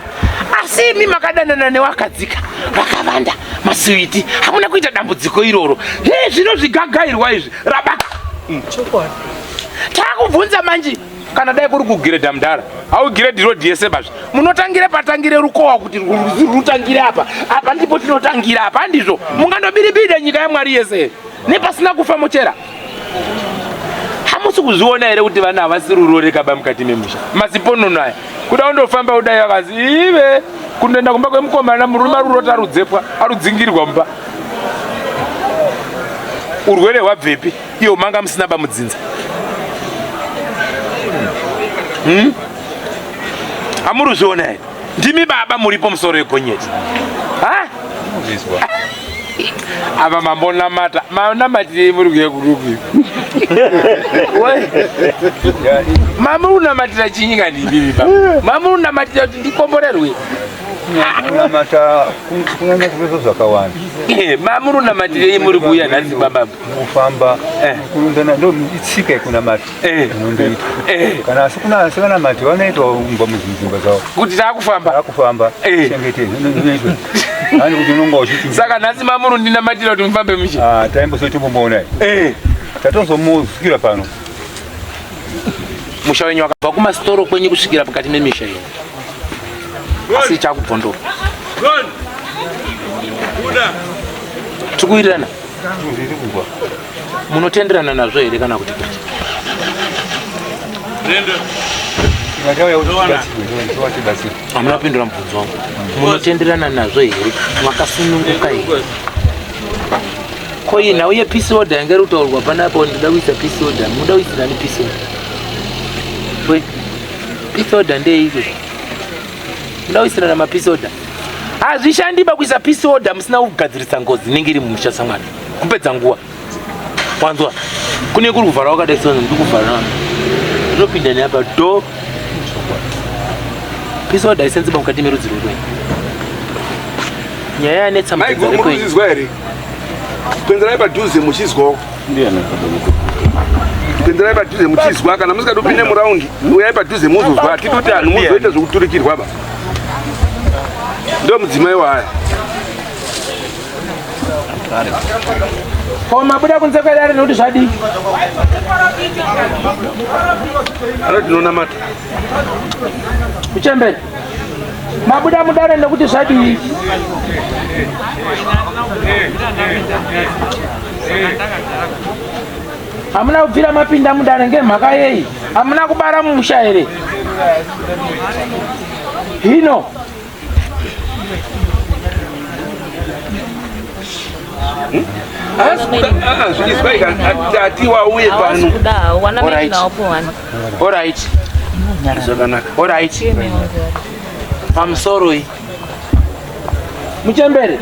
asi imi makadanana newakadzika vakavanda masiwiti hamuna kuita dambudziko iroro he zvino zvigagairwa izvi rabaka takubvunza manje kana dai kuri kugiredha mudhara haugiredhi rodhi yese bazvi munotangire patangire rukowa kuti rutangire apa apa ndipo tinotangira apa handizvo mungandobiribida nyika yamwari yese nepasina kufa mochera hamusi kuzviona here kuti vana havasi ruroreka ba mukati memusha maziponono aya kuda undofamba kudai vakazi ive kundoenda kumba kwemukomana murume arurota arudzepwa arudzingirwa mumba urwere hwabvepi iyo manga musina bamudzinza hmm? Hamuri zviona here? Ndimi baba muripo musoro wegonyeti. Ha? Ava mambonamata. Manamatirei muri kuya kuruku. Mama unamatira chinyi kani imimi baba? Mama unamatira kuti ndikomborerwe. Kunamata kunamata zvese zvakawanda. Eh, mama unamatirei muri kuuya nhasi baba? Kufamba eh. kurundana ndo itsika yekunamata eh. inondoitwa. Eh. Kana asi kuna asi vanamati vanoitwa mumba mudzimba dzavo. Kuti takufamba. Takufamba. Chengete zvinoitwa. Hani kuti unonga uchiti. Saka nhasi mama unondinamatira kuti mufambe mushe. Ah, taimbosotombomuona. Eh. Tatozomuzwira pano. Musha wenyu wakabva kumasitoro kwenyu kusvikira pakati memisha yenyu. Asi chakubvondoka. Tikuwirirana. Munotenderana nazvo here kana kuti kwete? Hamuna kupindura mubvunzo wangu. Munotenderana nazvo here? Makasununguka here? Ko iyi nhau yepeace order yanga iri kutaurwa panapa ndoda kuisa peace order. Munoda kuisirani peace order? We. Peace order ndeiko? Muda kuisirana ma peace order. Hazvishandi ba kuisa peace order musina kugadzirisa ngozi inenge iri mumusha samwana. Kupedza nguva. Wanzwa? Kune kuri kuvhara wakadai so ndiri kuvhara. Ndinopinda neapa do. Peace order isenzi ba mukati merudzi rwekwenyu. Nyaya yanetsa mudzinza rekwenyu. Maiguru here? Penderai padhuze muchizwawo. Penderai padhuze muchizwa kana musingadi kupinde muraundi uyai padhuze muzozwa hatitoti anhu muzoita zvekuturikirwa ba. Ndo mudzimai waaya. Ko mabuda kunze kwedare nekuti zvadii? Anoti tinonamata. Muchembere. Mabuda mudare nekuti zvadii? Hamuna kubvira mapinda mudare ngemhaka yei? Hamuna kubara mumusha here? Hino Tati wauye pano. Alright. Zvakanaka. Alright. Pamusoroi. Muchembere.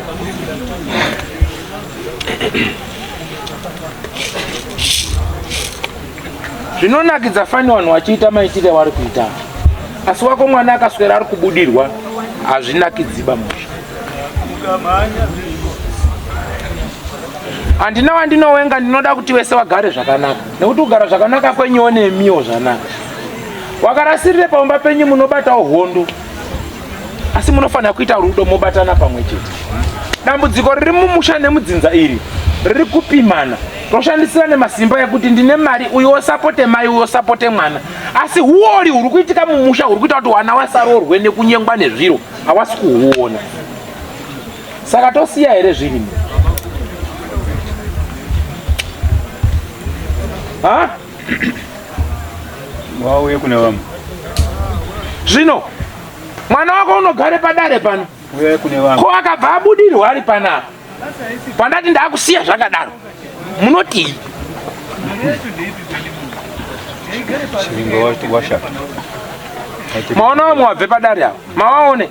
Zvinonakidza fani vanhu vachiita maitire avari kuita. Asi wako mwana akaswera ari kubudirwa hazvinakidziba musha. Handina wandinowenga ndinoda kuti wese wagare zvakanaka nekuti kugara zvakanaka kwenyuwo nemiwo zvanaka. Wakarasirire paumba penyu munobatawo hondo asi munofanira kuita rudo mobatana pamwe chete. Dambudziko riri mumusha nemudzinza iri riri kupimana roshandisira nemasimba ekuti ndine mari uyu wosapote mai uyu wosapote mwana asi huori huri kuitika mumusha huri kuita kuti wana wasaroorwe nekunyengwa nezviro hawasi kuhuona saka tosiya here zvirimo ha wauye kune vamwe zvino mwana wako unogare padare pano uyai kune vamwe ko akabva abudirwa ari panapa pandati ndakusiya zvakadaro munotii Chiringo washata. Maona vamwe wabve padare ava mawaone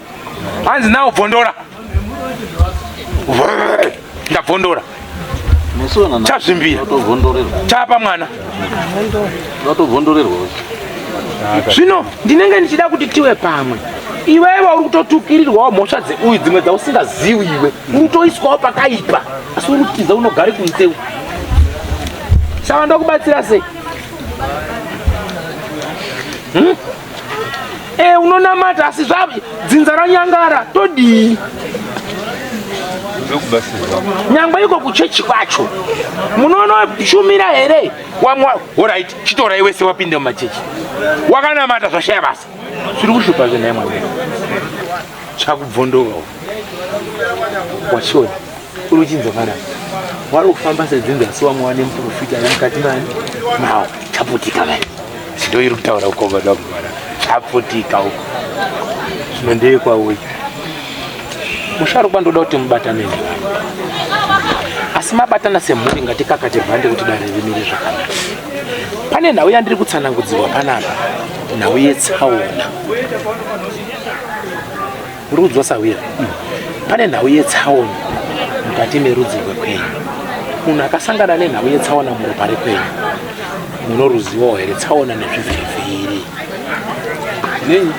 hanzi nawo bvondora ndabvondora chazvimbira chapa mwana zvino ndinenge ndichida kuti tiwe pamwe iwewe uri kutotukirirwawo mhosva dzeuyu dzimwe dzausingaziwi iwe uri kutoiswawo pakaipa asi uri kutiza unogare kunze saka ndokubatsira sei hmm? E, unonamata asi zva dzinza ranyangara todii? Nyangwe iko kuchechi kwacho munonoshumira here? Wamwa orit chitorai wese wapinde mumachechi wakanamata zvashaya basa zviri kushupa zvenhai mwana chakubvondoka wachiona uri kuchinzwa kana wari kufamba sedzinza asi wamwe wane muprofita ari mukati mani mawo chaputika mai ndo iri kutaura ukoma ndakugara chaputika uko zvino ndeye kwauya musharukwa ndoda kuti mubatane nevanhu asi mabatana semhuri ngatikakate bhande kuti dare rimire zvakanaka pane nhau yandiri kutsanangudzirwa panapa nhau yetsaona Uri kudzwa sahwira? Pane nhau yetsaona mukati merudzi rwekwenyu. Munhu akasangana nenhau yetsaona muropa rekwenyu, munoruzivawo here tsaona nezvivhirivhiri? Nei?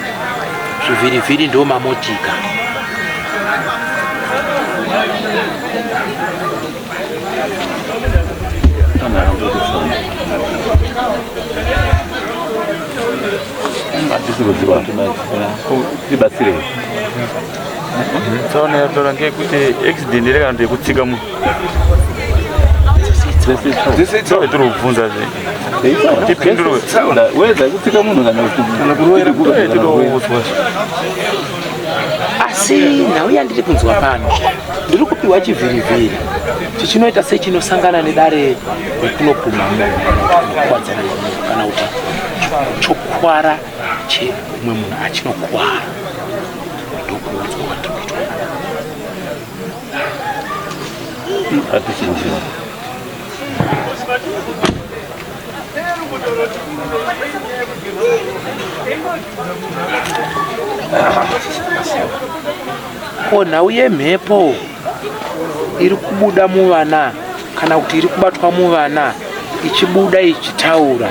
Zvivhirivhiri ndo mamotika. Hatisi kuziva tibatsirei. Tsaona yataura ngeyekuti accident here kana kuti yekutsika munhu. Dzese tiri kubvunza zve. Tipindurwe. Weza yekutsika munhu kana kuroera titoudzwa. Asi nhau yandiri kunzwa pano ndiri kupiwa chivhirivhiri chichinoita sechinosangana nedare rekunopumha munhu kuwadzana nemunhu kana kuti chokwara chemumwe munhu achinokwara ndokuudzwa kwatiri kuitwa hatichinjira. Ko nhau yemhepo iri kubuda muvana kana kuti iri kubatwa muvana ichibuda ichitaura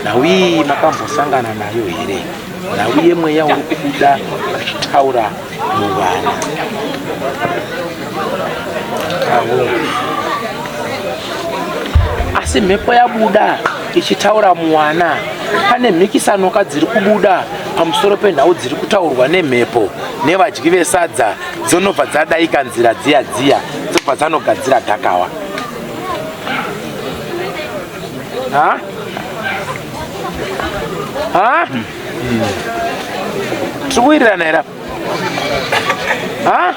nhau iyi makambosangana nayo here? Nhau yemweya uri kubuda uchitaura muvana. Awo. Asi mhepo yabuda ichitaura muwana pane mhikisanoka dziri kubuda pamusoro penhau dziri kutaurwa nemhepo nevadyi vesadza dzonobva dzadaika nzira dziya dziya dzobva dzanogadzira gakawa ha? Ha? Tiri kuwirirana here apa? Ha?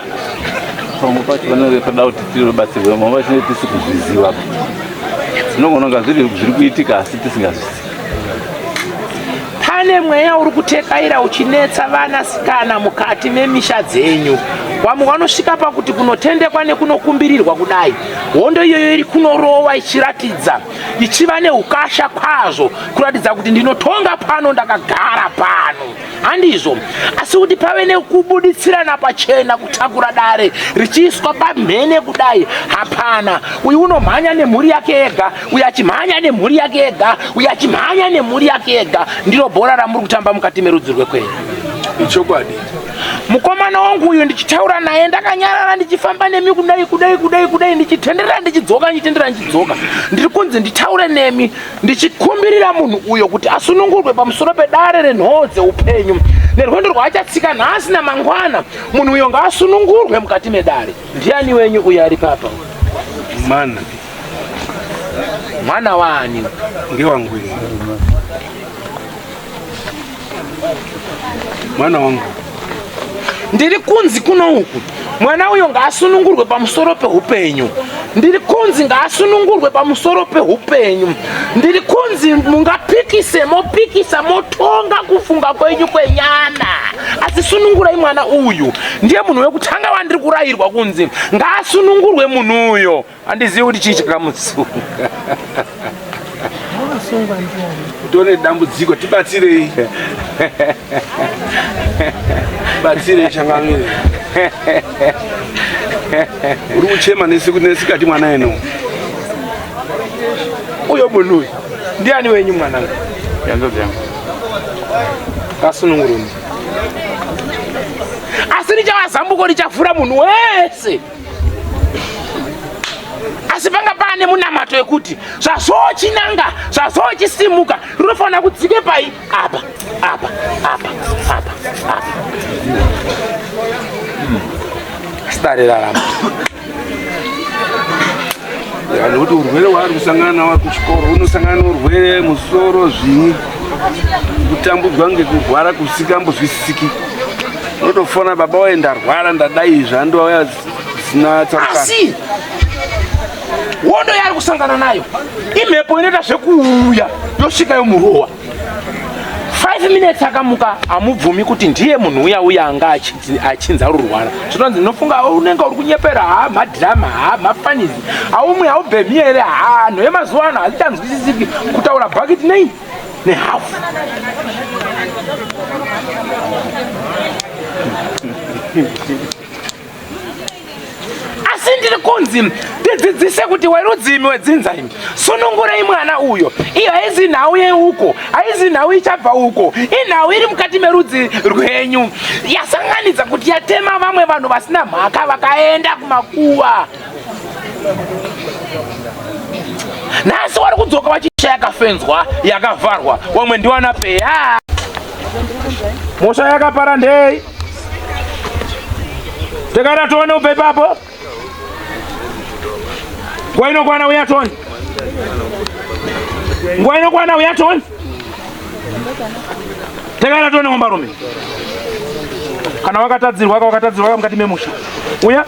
Pamwe pacho panenge pada kuti tibatsirwe, pamwe pacho tinenge tisi kuzviziva. Tinogona kunga zviri zviri kuitika asi tisingazvizivi. Pane mweya uri kutekaira uchinetsa vanasikana mukati memisha dzenyu. Vamwe vanosvika pakuti kunotendekwa nekunokumbirirwa kudai. Hondo iyoyo iri kunorowa ichiratidza ichiva neukasha kwazvo kuratidza kuti ndinotonga pano ndakagara pano handizvo asi kuti pave nekubuditsirana pachena kutakura dare richiiswa pamhene kudai hapana uyu unomhanya nemhuri yake ega uyu achimhanya nemhuri yake ega uyu achimhanya nemhuri yake ega ndiro bhora ramuri kutamba mukati merudzi rwekwenyu ichokwadi mukomana wangu uyu ndichitaura naye ndakanyarara ndichifamba nemi kudai kudai kudai kudai ndichitenderera ndichidzoka ndichitenderera ndichidzoka ndiri kunzi nditaure nemi ndichikumbirira munhu uyo kuti asunungurwe pamusoro pedare renhoo dzeupenyu nerwendo rwaachatsika nhasi namangwana munhu uyo ngaasunungurwe mukati medare ndiani wenyu uyo ari papa mana mwana waani ngewangu ini mwana wangu ndiri kunzi kuno uku mwana uyo ngaasunungurwe pamusoro peupenyu ndiri kunzi ngaasunungurwe pamusoro peupenyu ndiri kunzi mungapikise mopikisa motonga kufunga kwenyu kwenyama asi sunungurai mwana uyu ndiye munhu wekutanga wandiri kurayirwa kunzi ngaasunungurwe munhu uyo Handizivi kuti chii chakamusunga. Wakasungwa ndiani? Tone dambudziko tibatsirei. Batsirei changamire. Uri kuchema nesiku nesikati mwana eno. Uyo munhu uyu ndiani wenyu mwana? Yanzodzi yangu. Kasunungurwe. Asi richava zambuko richavhura munhu wese. asi panga paane munamato yekuti zvazvochinanga zvazvochisimuka rinofanira kudzike pai apa apa apa apa apa asi dare raramba nekuti urwere hwaari kusangana nawo kuchikoro unosangana neurwere musoro zvinyi kutambudzwa ngekurwara kusikambozwisisiki unotofona baba waye ndarwara ndadai zvandouya zvisina tsarukano asi hondo yaari kusangana nayo imhepo inoita zvekuuya yosvika yomurowa 5 minutes akamuka hamubvumi kuti ndiye munhu uya uya anga achinzi arurwara zvinonzi ndinofunga unenge uri kunyepera ha madhirama ha mafanizi haumwe haubhemi here ha nhu yemazuva ano hazichanzwisisiki kutaura bhakiti nei nehafu asi ndiri kunzi tidzidzise kuti werudzimi wedzinza imi sunungurai mwana uyo iyo haizi nhau yeuko haizi nhau ichabva uko inhau iri mukati merudzi rwenyu yasanganidza kuti yatema vamwe vanhu vasina mhaka vakaenda kumakuva nhasi wari kudzoka vachisha yakafenzwa yakavharwa wamwe ndiwana peya mhosva yakapara ndei Tekana tione ubve ipapo. Nguva inokwana uya tione. Nguva inokwana uya tione. Tekana tione ngombarume. Kana wakatadzirwa wakatadzirwa mukati memusha. Uya.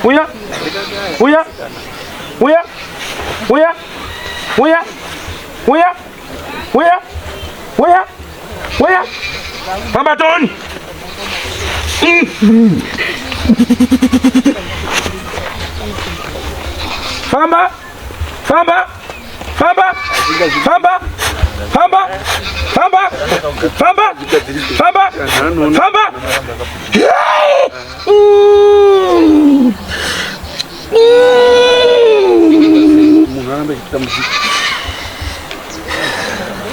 Uya. Uya. Uya. Uya. Uya. Uya. Uya. Uya. Uya. Famba Tony. Famba. Famba. Famba. Famba. Famba! Famba! Famba! Famba! Famba!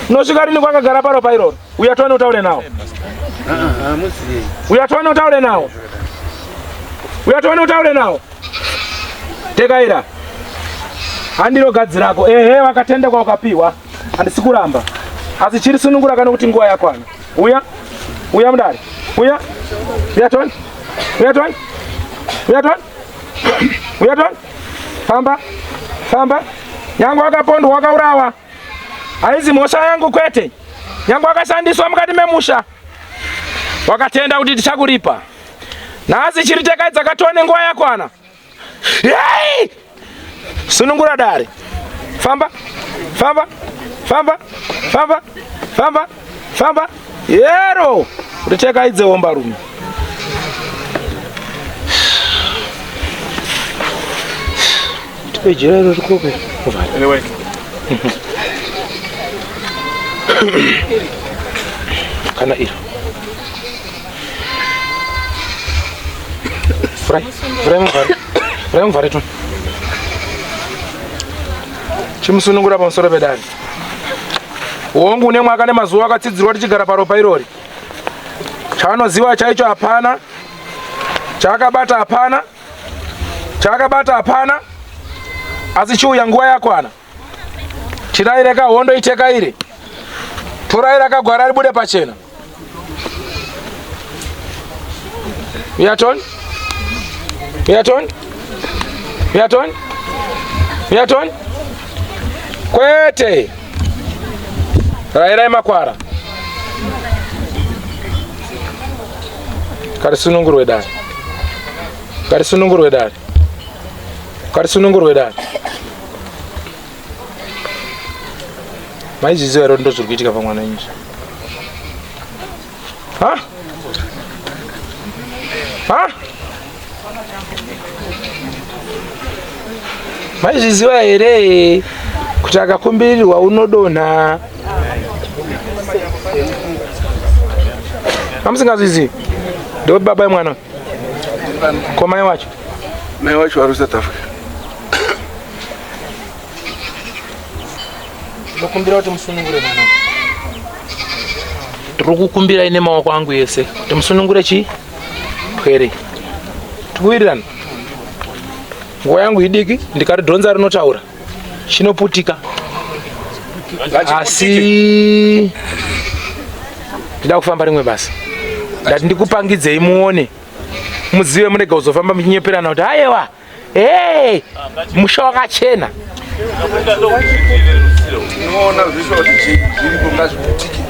Unosvika rini kwakagara paro pairoro? Uya tione utaure nawo. Uya tione utaure nawo. Uya tione utaure nawo. Tekaira. Handiro gadzi rako. Ehe wakatenda kwa ukapiwa. Handisi kuramba. Asi chiri sunungura kana kuti nguva yakwana. Uya. Uya mudare. Uya. Uya tione. Uya tione. Uya tione. Uya tione. Famba. Famba. Yangu akapondwa wakaurawa. Haizi mhosva yangu kwete. Nyange wakashandiswa mukati memusha. Wakatenda kuti tichakuripa. Nhasi chiri tekaidza katone nguva yakwana. Hey! Sunungura dare. Famba. Famba. Famba. Famba. Famba. Famba. Yero. Kuti tekaidze hombarume. Tipe jira iro rikoke. Anyway. Kana iro. Vhurai, vhurai muvhare. Vhurai muvhare tu. Chimusunungura pamusoro pedare. Hongu une mwaka nemazuva akatsidzirwa tichigara paropa irori. Chaanoziva chaicho hapana. Chaakabata hapana. Chaakabata hapana. Asi chiuya nguva yakwana. Chiraire ka hondo itekaire. Torai rakagwara ribude pachena. Uya toni? Uya toni? Uya toni? Uya toni? Kwete. Rairai makwara. Karisunungurwe dare. Karisunungurwe dare. Karisunungurwe dare. Maizviziva here kuti ndozviri kuitika pamwana inji? Ha? Ha? Maizviziva here kuti akakumbirirwa unodonha? Amusingazvizivi? Ndo baba yemwana. Ko mai wacho? Mai wacho vari kuSouth Africa. Ndokumbira kuti musunungure mwana. Ndiri kukumbirai nemaoko angu ese kuti musunungure chii? Pwere. Tikuwirirana. Nguva yangu idiki ndikaridhonza rinotaura. Chinoputika. Asi ndida kufamba rimwe basa. Ndati ndikupangidzei muone. Muzive murega kuzofamba muchinyeperana kuti ayewa. Hey, musha wakachena. Unoona zvese kuti zviripo ngazviputike.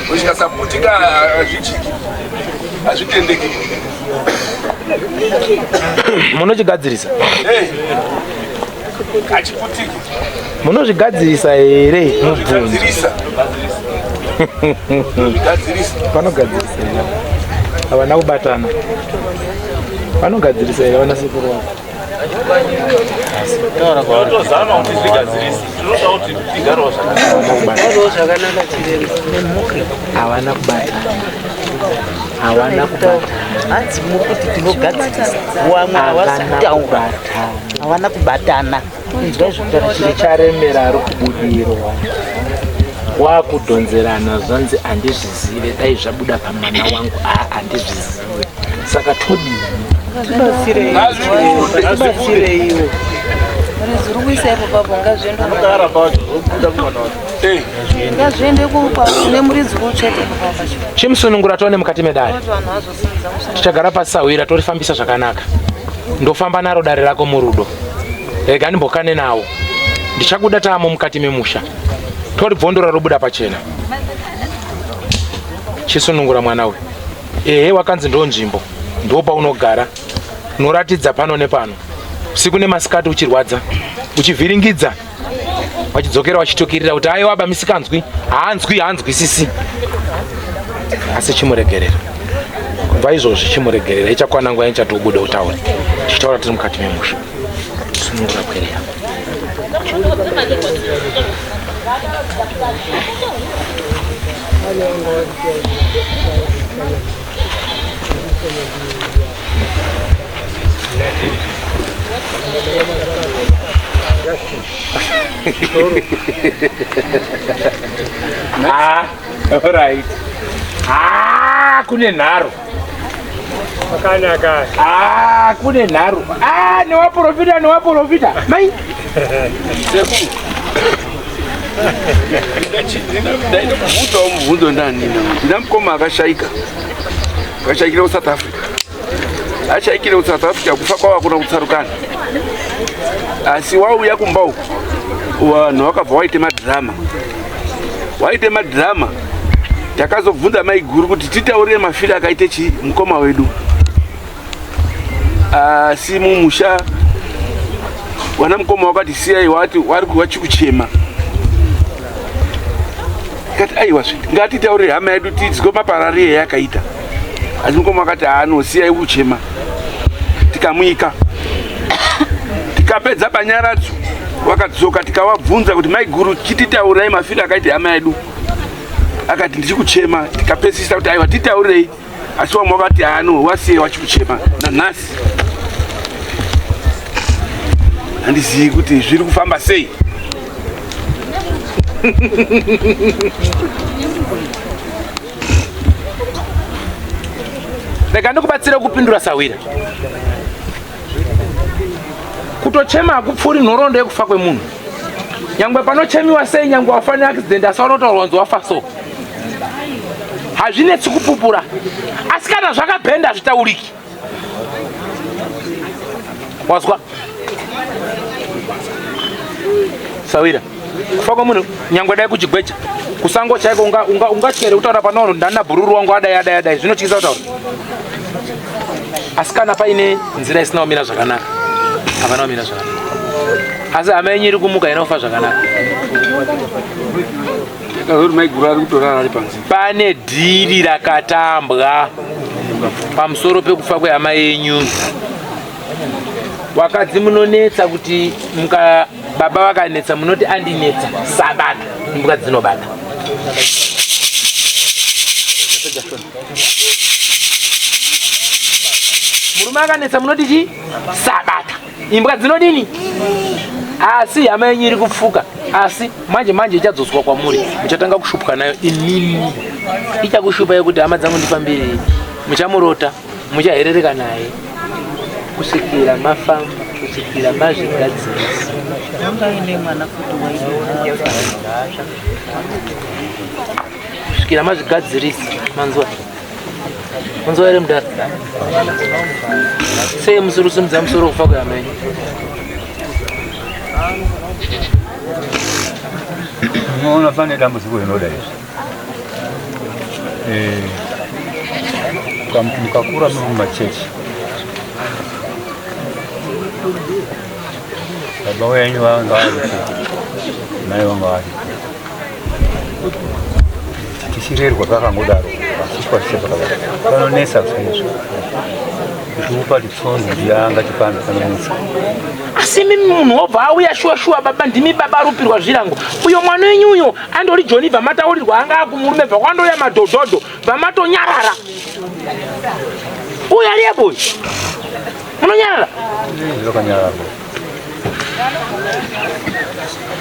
Zvikasaputika hazvichiki. Hazvitendeki. Munochigadzirisa. Hey. Hachiputiki. Munozvigadzirisa here? Munozvigadzirisa. Munozvigadzirisa. Vanogadzirisa here? Havana kubatana. Vanogadzirisa here vana sekuru vako? Totozama kuti zvigadzirise. Tinoda kuti tigarewo zvakanaka. Havana kubatana. Havana kubatana. Hanzi muri kuti tinogadzirisa wamwe havasi kutaura. Havana kubatana. Inzwai zvekutaura chiri Charemera ari kubudirwa. Wakudhonzerana zvanzi handizvizive dai zvabuda pamwana wangu aa handizvizive. Saka todii? Tibatsireiwo. Rizuri kuisa ipo papo ngazviende ngazviende kune muridzi kutsvete ipo papo pacho. Chimusunungura tione mukati medare. Kuti vanhu vazosimudza musoro. Tichagara pasi sahwira torifambisa zvakanaka. Ndofamba naro dare rako murudo. Rega ndimbokane nawo. Ndichakuda tamo mukati memusha. Toribvondora robuda pachena. Chisunungura mwana uyu. Ehe wakanzi ndo nzvimbo. Ndo paunogara. Unoratidza pano nepano. Usiku nemasikati uchirwadza. Uchivhiringidza. Wachidzokera wachitukirira kuti aiwa ba misikanzwi. Haanzwi haanzwisisi. Asi chimuregerera. Kubva izvozvi chimuregerera ichakwana nguva ichatobuda utaure. Tichitaura tiri mukati memusha. Sunungura pwere yako. Ah, alright. Ah, kune nharo. Akanaka. Ah, kune nharo. Ah, newaprofita newaprofita. Mai. Ndaida kubvunzawo mubvunzo ndani ndina mukoma akashaika akashaikira kusouth africa ashaikire kusouth africa kufa kwavo hakuna kutsarukana asi wauya kumba uku vanhu vakabva waite madhirama waite madhirama takazobvunza maiguru kuti titaurire mafiro akaite chii mukoma wedu asi mumusha wana mukoma wakati siyai wati wari wachikuchema kati aiwa zve ngatitaurire hama yedu tidzwe mapararire yakaita asi mukoma wakati haano siyai kuchema tikamuika tikapedza panyaradzo wakadzoka tikawabvunza kuti maiguru chititaurai mafiro akaita hama yedu akati ndichikuchema tikapedzisisa kuti aiwa titaurei asi vamwe vakati haano wasiye wachikuchema nanhasi handizivi kuti zviri kufamba sei Rega ndikubatsire kupindura sahwira. Kutochema hakupfuuri nhoroondo yekufa kwemunhu. Nyangwe panochemiwa sei nyangwe wafa neaccident asi vanotaurwa kunzi wafa so. Hazvinetsi kupupura. Asi kana zvakabhenda hazvitauriki. Wazwa? Sawira. Kufa kwemunhu nyangwe dai kuchigweja. Kusango chaiko unga unga ungatya here kutaura pano ndana bhururu wangu adai adai adai zvinotyisa kutaura. Asi kana paine nzira isina kumira zvakanaka. Havana kumira zvakanaka. Asi hama yenyu iri kumuka inofa zvakanaka. Pane dhiri rakatambwa pamusoro pekufa kwehama yenyu. Wakadzi munonetsa kuti muka baba vakanetsa munoti andinetsa sabata imbwa dzinobata. Murume akanetsa munoti chii? Sabata. Imbwa dzinodini? Asi hama yenyu iri kupfuka, asi manje manje ichadzoswa kwamuri, muchatanga kushupwa nayo imimi. Ichakushupa yekuti hama dzangu ndifambirei, muchamurota, muchaherereka naye kusvikira mafamba, kusvikira mazvigadzirisa. Kusvikira mazvigadzirisa, manzwa? Manzwa here mudhara? Sei musiri kusimudza musoro kufa kwehama yenyu? Unoona pane dambudziko rinoda izvi. Eh, mukakura muri mumachechi baba wenyu vanga varipo mai vanga varipo tichirerwa pakangodaro pachiswa chise pakadaro panonetsa chaizvo kuti upati tsonzi ndiyanga chipambi panonetsa asi mimi munhu wobva auya shuwa shuwa baba ndimi baba arupirwa zvirango uyo mwana wenyu uyo andori joni bva mataurirwa anga akumurume bva kwandouya madhodhodho bva matonyarara uyo ariyepo uyu munonyarara zvakanyarara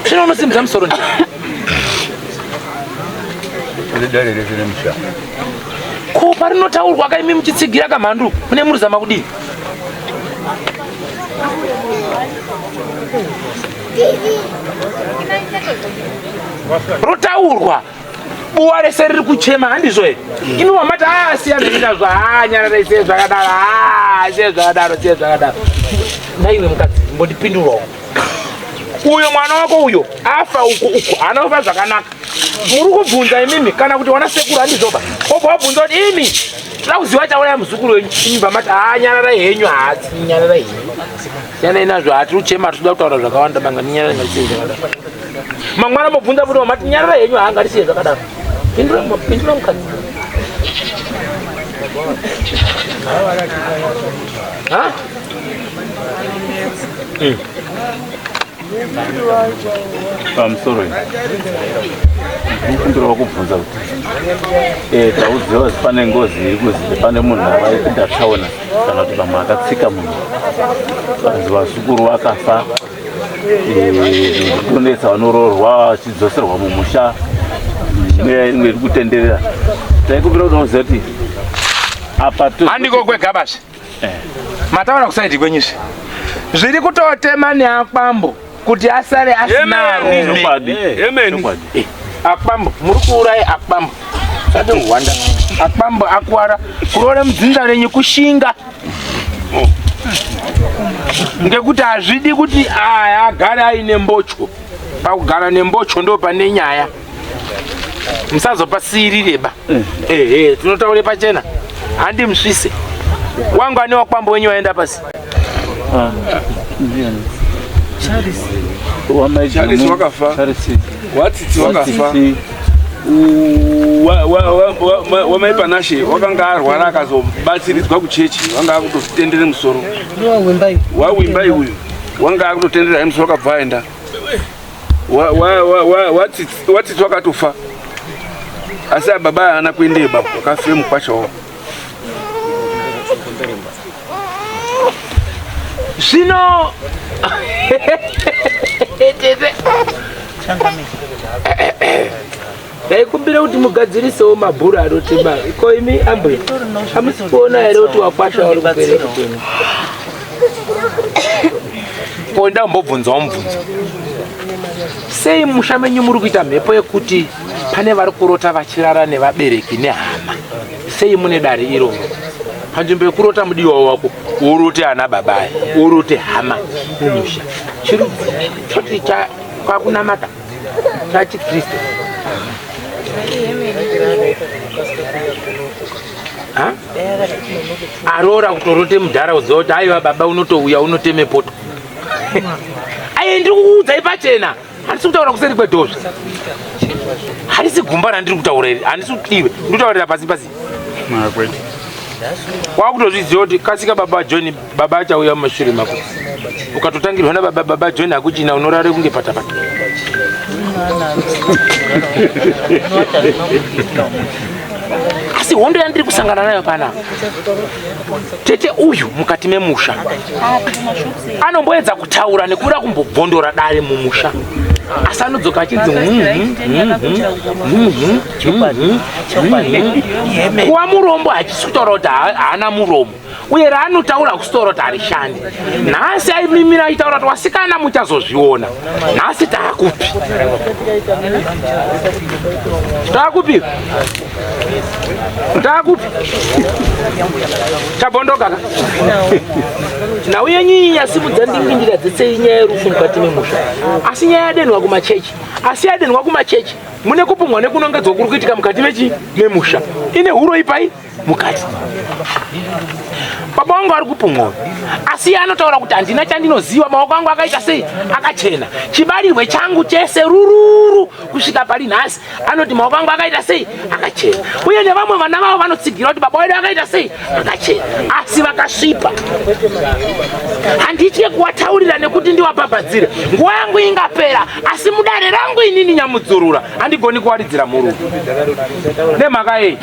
Zvino unosimudza musoro ndi. Dare rese remusha. Ko parinotaurwa ka imi muchitsigira kamhandu mune muruzama kudii? Rotaurwa buwa rese riri kuchema handizvo here? Imi wamati ah siya zvinazvo ah nyararai siya zvakadaro ah siya zvakadaro siya zvakadaro. Naiwe mukadzi mbondipindurawo. Uyo mwana wako uyo afa uku uku haana kufa zvakanaka. Muri kubvunza imimi kana kuti wana sekuru handizvoba. Obva wabvunza kuti imi toda kuziva chauraya muzukuru wenyu. Imi bamati haa nyararai henyu haasi nyararai henyu. Siyanai nazvo hatiri kuchema hatisi kuda kutaura zvakawanda banga ninyararai ngatisiye zvakadaro. Mangwana mobvunza futi mamati nyararai henyu haa ngatisiye zvakadaro. Pindura pindura mukadzi. Ha? Mm. Pamusoro ndikumbirawo kubvunza kuti eh, tauziva kuti pane ngozi iri kuzi pane munhu avaipinda tsaona kana kuti vamwe akatsika munhu vanzi vazukuru vakafa eh, zvikunetsa vanoroorwa vachidzoserwa mumusha mweya imwe iri kutenderera taikumbira kuti uziva kuti apa handiko kwega basi eh. Mataura kusaidi kwenyu izvi zviri kutotema neakwambo kuti asare asina arume. Eh, akwambo muri kuuraya akwambo sati hwanda akwambo akwara kuroora mudzinza renyu kushinga ngekuti hazvidi kuti aya agare aine mbocho pakugara nembocho ndo pane nyaya musazopasiirireba eh. ehe tinotaure pachena handi musvise wangu ane wakwambo wenyu waenda pasi ah, Charles wakafa watsitsi wakafa wamai Panashe wakanga arwara akazobatsiridzwa kuchechi wanga akutotendere musoro wawimbai uyu wanga akutotendera musoro akabva aenda watsitsi wakatofa asi ababa haana kuendeyo baba wakafire mukwasha wavo zvino tete ndaikumbira kuti mugadzirisewo mabhuru anotema ko imi ambuya hamusi kuona here kuti wakwasha uri kupere kutema ko ndambobvunzawo mubvunzo sei musha menyu muri kuita mhepo yekuti pane vari kurota vachirara nevabereki nehama sei mune dare iroro panzvimbo yekurota mudiwa wako urote ana babaya urote hama mumusha chiri choti kwakunamata chachikristu aroora kutorote mudhara uziva kuti aiwa baba unotouya unoteme poto aye ndiri kukuudzai pachena handisi kutaura kuseri kwedhozvi harisi gumba randiri kutaura iri handisi iwe ndikutaurira pasi pasi wakutozviziva kuti kasika baba john baba achauya mumashure mako ukatotangirwa nababa baba john hakuchina unorare kunge patapata asi hondo yandiri kusangana nayo panapa tete uyu mukati memusha anomboedza kutaura nekuda kumbobvondora dare mumusha asi anodzoka achinzi hmm, hmm, hmm, kuva murombo hachisi kutaura kuti haana muromo uye raanotaura kusitaura kuti harishandi nhasi aimimira achitaura kuti wasikana muchazozviona nhasi taakupi taakupi Takupi? Chabondoka ka? Nhau yenyu iyi yasimudza ndingindira dzese inyaya yerufu mukati memusha. Asi nyaya yadenhwa kumachechi. Asi yadenhwa kumachechi mune kupumwa nekunongedzwa kuri kuitika mukati mechi memusha. Ine huro ipai mukati. Baba wangu ari kupumwa uyu. Asi iye anotaura kuti handina chandinoziva maoko angu akaita sei akachena. Chibarirwe changu chese rururu kusvika pari nhasi anoti maoko angu akaita sei akachena uye nevamwe vana vavo vanotsigira kuti baba wedu akaita sei akachena asi vakasvipa handitye kuwataurira nekuti ndiwabhabhadzire nguva yangu ingapera asi mudare rangu inini nyamudzurura handigoni kuwaridzira murume nemhaka yei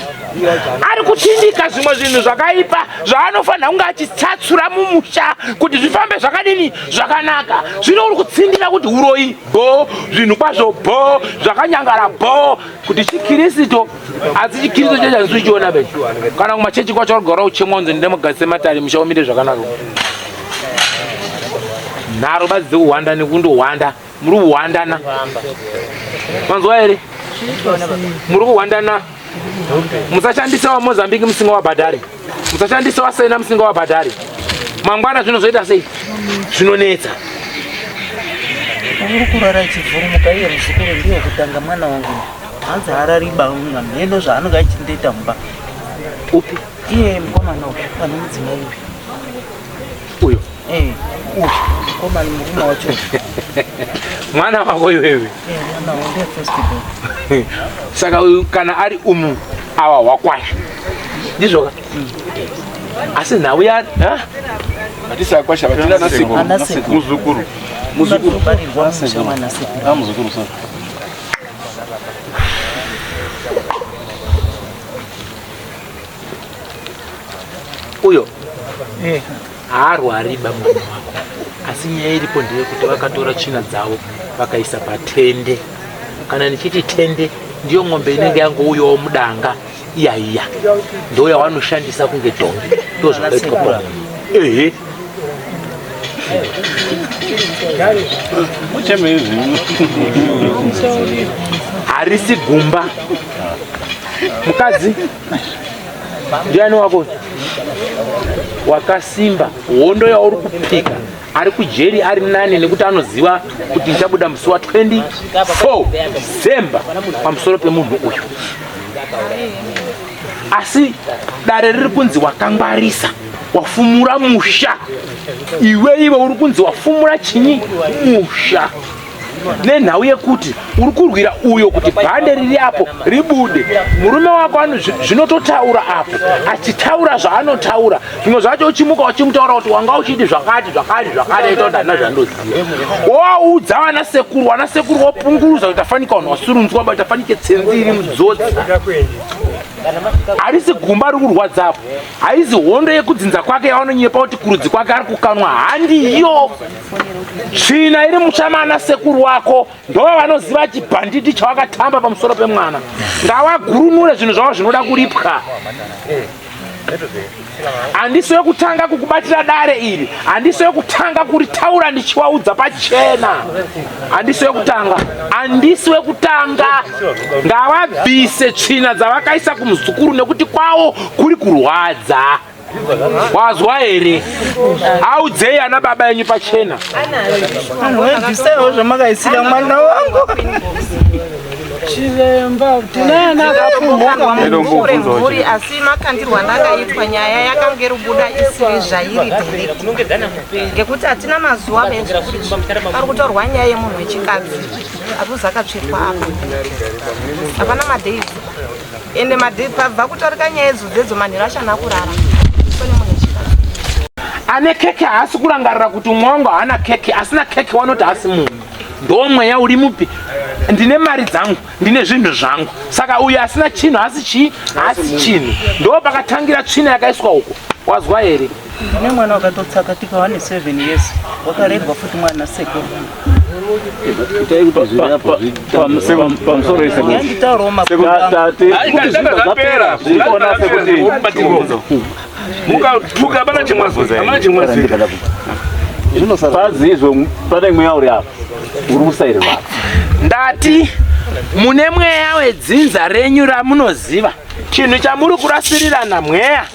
ari kutindika zvimwe zvinhu zvakaipa zvaanofanira kunge achitsatsura mumusha kuti zvifambe zvakadini zvakanaka zvino uri kutsindika kuti uroyi bho zvinhu kwazvo bho zvakanyangara bho kuti chikirisito asi chikirisito chacho handisi kuchiona be kana kumachechi kwacho warigara uchemwa unzi ndine mugadzise matare musha umire zvakanaka nharo badzi dzekuhwanda nekundohwanda muri kuhwandana manzwa here muri kuhwandana musashandisa wamozambique musingawabhadhari musashandisa wasena musingawabhadhari mangwana zvinozoita sei zvinonetsa uri kurara chivhurumuka iye muzukuru ndiye kutanga mwana wangu hanzi harariba mheno zvaanonge achindoita mumba upi iye mukomana uyu pane mudzimai uyu uyo eh, uyu mukomana murume wacho mwana wako iwewe eh, mwana wangu ndiye first born saka uyu kana ari umu awa wakwasha ndizvoka mm. asi nhau ya Hatisi akwasha vatina ana Ana sekuru. sekuru. Muzukuru. Muzukuru. Barirwa musha mwana sekuru. Ah, muzukuru sorry. Uyo haarwari ba mwana wako, asi nyaya iripo ndeyekuti vakatora tsvina dzavo vakaisa patende. Kana ndichiti tende, ndiyo ng'ombe inenge yangouyawo mudanga iyaiya, ndo yavanoshandisa kunge dhongi. Ndo zvakaitwa pamunhu. Ehe. Muchemei. Harisi gumba. Mukadzi ndiani wako wakasimba? Hondo yauri kupika, ari kujeri ari nani, nekuti anoziva kuti ndichabuda musi wa24 December pamusoro pemunhu uyu. Asi dare riri kunzi wakangwarisa, wafumura musha. Iwe, iwe uri kunzi wafumura chinyi? Musha. Nenhau yekuti uri kurwira uyo kuti bhande riri apo ribude. Murume wako zvinototaura apo achitaura zvaanotaura, zvimwe zvacho uchimuka uchimutaura kuti wanga uchiti zvakati zvakati zvakati, aita kuti handina zvandoziva. Wowaudza vana sekuru, vana sekuru wopunguruza kuti tafanika vanhu vasurunzwa ba tafanike tsenzi iri mudzodzi. Harisi gumba riri kurwadza apo, haizi hondo yekudzinza kwake yavanonyepa kuti kurudzi kwake ari kukanwa, handiyo. Tsvina iri muchamana sekuru wako ndo vanoziva chibhanditi chawakatamba pamusoro pemwana. Ngawagurunure zvinhu zvavo zvinoda kuripwa. Handisi wekutanga kukubatira dare iri, handisi wekutanga kuritaura ndichiwaudza pachena, handisi wekutanga, handisi wekutanga. Ngavabvise tsvina dzavakaisa kumuzukuru nekuti kwavo kuri kurwadza. Wazwa here? Audzei ana baba enyu pachena. Bvisaiwo zvamakaisira mwana wangu. Chiremba, tine ana akapuhwa mhuri, asi makandirwa ndakaitwa nyaya yakange rubuda isiri zvairi direct, ngekuti hatina mazuva bezvizvi pari kutorwa nyaya yemunhu wechikadzi atuzi akatsvetwa apa, hapana madays, ende madays pabva kutorika nyaya idzo dzedzo manheru achana kurara kune munhu wechikadzi. Ane keke haasi kurangarira kuti umwe wangu haana keke, asina keke wanoti haasi munhu. Ndo mweya uri mupi. Ndine mari dzangu, ndine zvinhu zvangu, saka uyu asina chinhu haasi chii? Haasi chinhu. Ndo pakatangira tsvina yakaiswa uko. Wazwa here? Ndine mwana wakatotsakatika wane 7 years, wakarerwa futi mwana sekuru. Itai kuti zviri apo. Pamusoro. Yanditaurawo makuru angu. Tate. Zvapera. Zvikuona sekuti Mukatuka hapana chimwazi, hapana chimwazi. Pazi izvo pane mweya uri apa uri kusairirwa apa. Ndati mune mweya wedzinza renyu ramunoziva. Chinhu chamuri kurasirirana mweya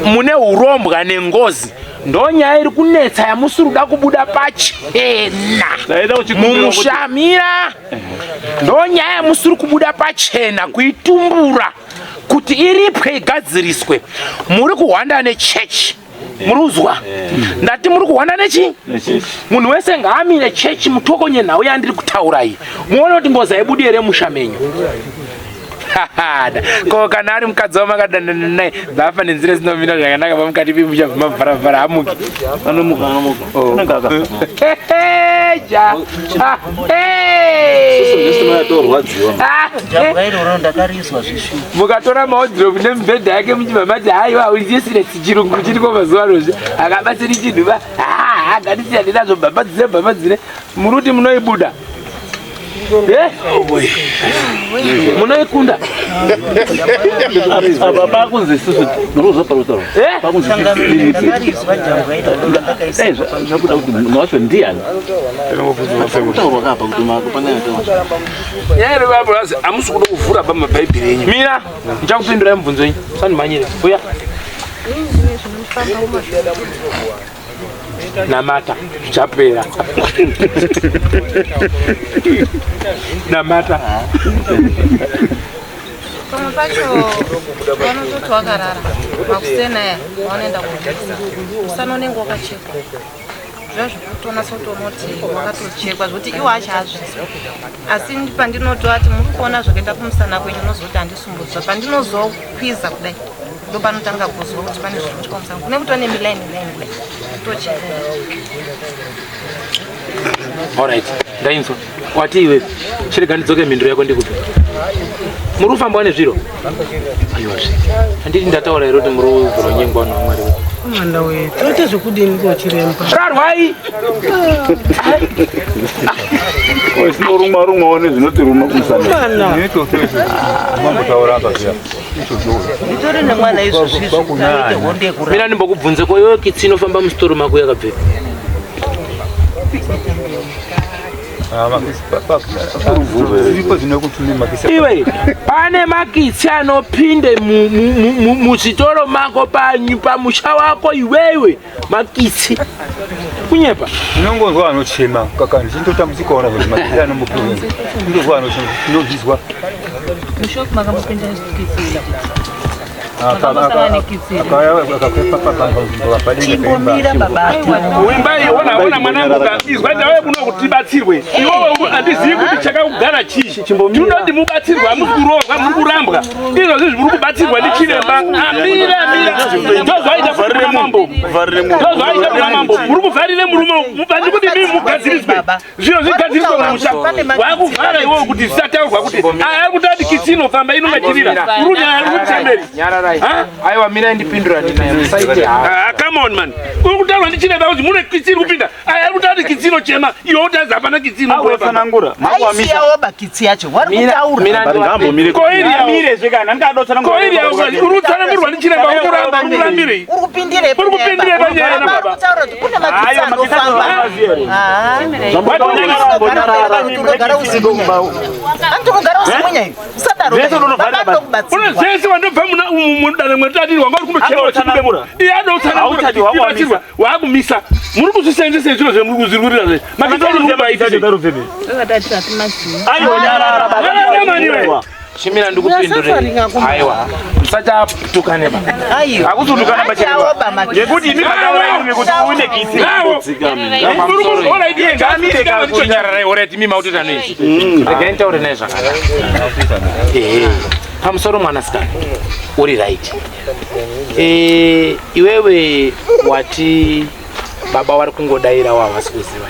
mune urombwa nengozi. Ndo nyaya iri kunetsa yamusiri kuda kubuda pachena. Ndaida kuchikumbira kuti- Mumushamira, ndo nyaya yamusiri kubuda pachena kuitumbura kuti iripwe, igadziriswe. Muri kuhwanda nechechi, muri kuzwa? Ndati muri kuhwanda nechi? Nechechi. Munhu wese ngaamire chechi, mutokonye nhau yandiri kutaura iyi, muone kuti ngozi haibudi here musha menyu. Ko kana ari mukadzi wamakadanana naye, bvafa nenzira isinomira zvakanaka, pamukati pemusha mavharavhara, hamuki? Anomuka, anomuka. Anenge akafa. Ja. Ah, hey. Yatorwadziwa. Ah, Jambwa iroro ndakarizwa zvishuwa. Mukatora mawardrobe nemibhedha yake muchibva mati haiwa, useless, chirungu chiriko mazuva anozvi akabatsiri chinhu ba ngatisiyane nazvo, bhabhadzire bhabhadzire. Muri kuti munoibuda? Eh? Munoikunda? Apa pakunzi isusu ndinozwa parutauro. Eh? Pakunzi Ndakarizwa jambwa iroro ndakaisa. dai zvakuda kuti munhu wacho ndiani. Kutaurwa kapa kuti mako pane yataurwa. Nyaya iri hamusi kuda kuvhura pamabhaibheri enyu. Mira, ndichakupindurai mubvunzo wenyu, usandimhanyire. Uya namata, zvichapera. Namata. Pamwe pacho vanototi wakarara, makusena aya vanoenda kurwisa, musana unenge wakachekwa zviya zvekutonatsa kutoona kuti wakatochekwa, zvokuti iwo achazvizwa. Asi pandinotoati muri kuona zvakaita kumusana kwenyu, unozoti handisumbudzwa, pandinozokwiza kudai. Ndopanotanga kuzwa kuti pane zviri kuitika musango. Kune kutova nemilaini laini kudai. Tocheka. Alright, ndainzwa. Wati iwe, chirega ndidzoke mhinduro yako ndikupe. Muri kufamba nezviro? Aiwa zve. Handiti ndataura here kuti muri kuvhuronyengwa vanhu vaMwari. Mwana we, toite zvekudini ko chiremba? Rarwai. Sinorumwa rumwawo nezvinotiruma kumusana. Mambotaura apa zviya. Nditori nemwana izvozvi izvi hondo yekurara. Mira ndimbokubvunze ko iwe kitsi inofamba musitoro mako yakabvepi? Iwe pane makitsi anopinde muzvitoro mako pamusha wako iwewe makitsi kunyepa unongonzwa anochema kaka ndichindotambudzikaona kuti makitsi anombopinda ndozwa anochema ndinozvizwa Mushop makambopinda kitsi. Chimbomira baba. Uimbai ona ona mwanangu ka izwa ndauya kuno kuti tibatsirwe. Iwewe handizivi kuti chakakugara chii. Tinoti mubatsirwe hamusi kuroorwa muri kurambwa. Izvozvi muri kubatsirwa ndichiremba. Amira amira. Ndozvaita kuti kuna mambo. Ndozvaita kuna mambo. Muri kuvharire murume mubandi kuti mimi mugadziriswe. Zviro zvigadziriswe mumusha. Wakuvhara iwewe kuti zvisataurwa kuti aya kuti ati kitsi inofamba inongachirira. Uri kunyaya uri kuchemberi. Nyararai. Aiwa mirai ndipindura ndinaye. Musaite Ah, come on man. Uri kutaura ndichiremba kuti mune kitsi iri kupinda. Aya ari kutaura kuti kitsi inochema. Iwe utazi hapana kitsi inobuda. Aisiyawo bakitsi yacho. Wari kutaura. Koiri Ko iri yawo uri kutsanangurwa ndichiremba uri kuramba uri kurambirei? Uri kupindire Uri kupindire panyaya na baba. Kutaura kuti kune makitsi anofamba. Ah. Unogara usiku. Antu unogara usiku nyai. Usadaro. Baba ndokubatsira. Une zvese wandobva muna mudare mwetadiri wanga uri kumbochema uchibudemura. Iye Hauchadi, anoutsanangura. wakuamisa. Waakumisa. Muri kuzvisenzesa zviro zvemuri kuzvirwirira zve. Makitsi ari kubaita. Aiwa nyarara baba. Nyarara mani iwe. Chimira ndikupindure. Aiwa. Musachatukane ba. Aiwa. Hakuzotukana pachiremba. Ngekuti imi mataura imi kuti une kitsi. Nyararai, alright, imi mautoita noise. Regai nditaure naye zvakanaka. Ehe. Pamusoro mwanasikana. Uri right. Eh, iwewe wati baba vari kungodaira havasi kuziva.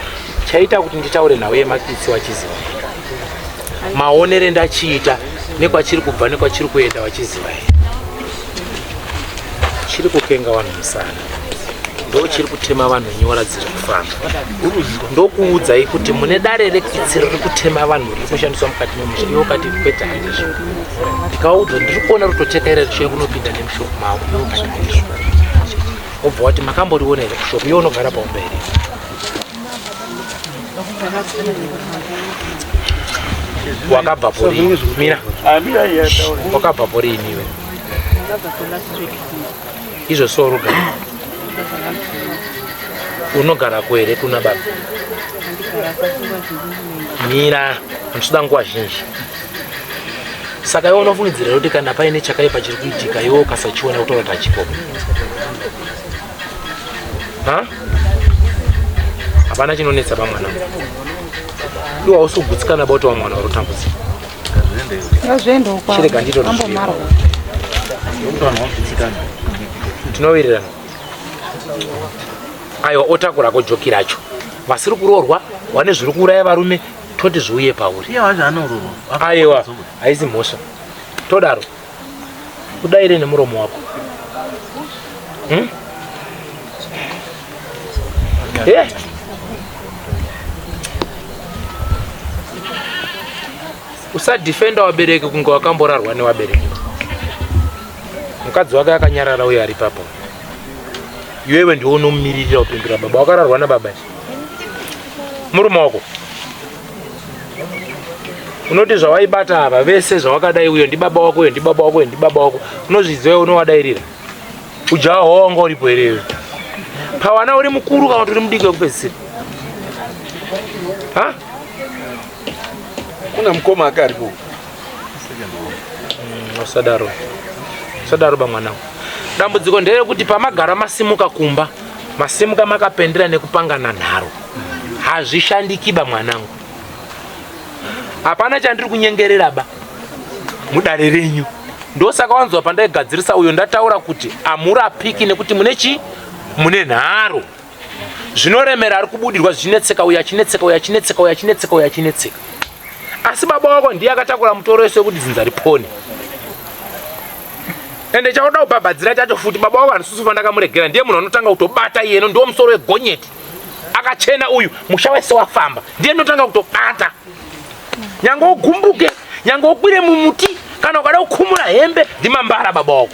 Chaita kuti nditaure nawe yemakitsi wachiziva. Maonere ndachiita nekwachiri kubva nekwachiri kuenda wachiziva here? Chiri kukenga vanhu musana. Ndo chiri kutema vanhu nyora dziri kufamba. Ndokuudzai kuti mune dare rekitsi riri kutema vanhu riri kushandiswa mukati memusha. Iwe ukati kwete handizvo. Ndikaudzwa ndiri kuona rutotekaira richiuya kunopinda nemushopu mavo. Iwe ukati handizvo. Wobva wati makamboriona here kushopu? Iwe unogara paumba here? Wakabva pori. Mira. Wakabva pori iwe. Izvo so rugara. Unogara kwere kuna baba. Mira, handitoda nguva zhinji. Saka iwe unofungidzira kuti kana paine chakaipa chiri kuitika iwe ukasachiona kutora kuti hachikopo. Ha? Hapana chinonetsa pamwana. Iwe hausi kugutsikana bota wamwana uri kutambudzika. Ngazviendewo kwavo. Chirega ndito Ambomarwa. Tinowirirana. Aiwa otakurako joki racho. Vasiri kuroorwa wane zviri kuuraya varume toti zviuye pauri. Iye wacho anororwa. Aiwa haisi mhosva. Todaro. Udaire nemuromo wako. Hmm? Eh? Usadefenda wabereki kunge wakamborarwa newabereki. Mukadzi wake akanyarara uye ari papo. Iwewe ndiwe unomumiririra kupindura baba. Wakararwa nababa izvi. Murume wako. Unoti zvawaibata ava vese zvawakadai uyo ndibaba wako uyo ndibaba wako uyo ndibaba wako. Unozviziva unovadairira. Ujaha hwawo wanga uripo here iwe? Pawana uri mukuru kana kuti uri mudiki wekupedzisira? Ha? Kuna mukoma ake aripo. Usadaro. Usadaro ba mwanangu. Dambudziko nderekuti pamagara masimuka kumba, masimuka makapendera nekupangana nharo. Hazvishandiki ba mwanangu. Hapana chandiri kunyengerera ba mudare renyu. Ndosaka wanzwa pandaigadzirisa uyo ndataura kuti amurapiki nekuti mune chi mune nharo. Zvinoremera ari kubudirwa zvichinetseka uyo achinetseka uyo achinetseka uyo achinetseka uyo achinetseka. Asi baba wako ndiye akatakura mutoro wese wekuti dzinza ripone. Ende chaunoda kubhabhadzira chacho futi baba wako handisusufa ndakamuregera ndiye munhu anotanga kutobata iyeno ndiwo musoro wegonyeti. Akachena uyu musha wese wafamba ndiye ndotanga kutobata. Nyange ugumbuke, nyange ukwire mumuti kana ukada kukhumura hembe ndimambara baba wako.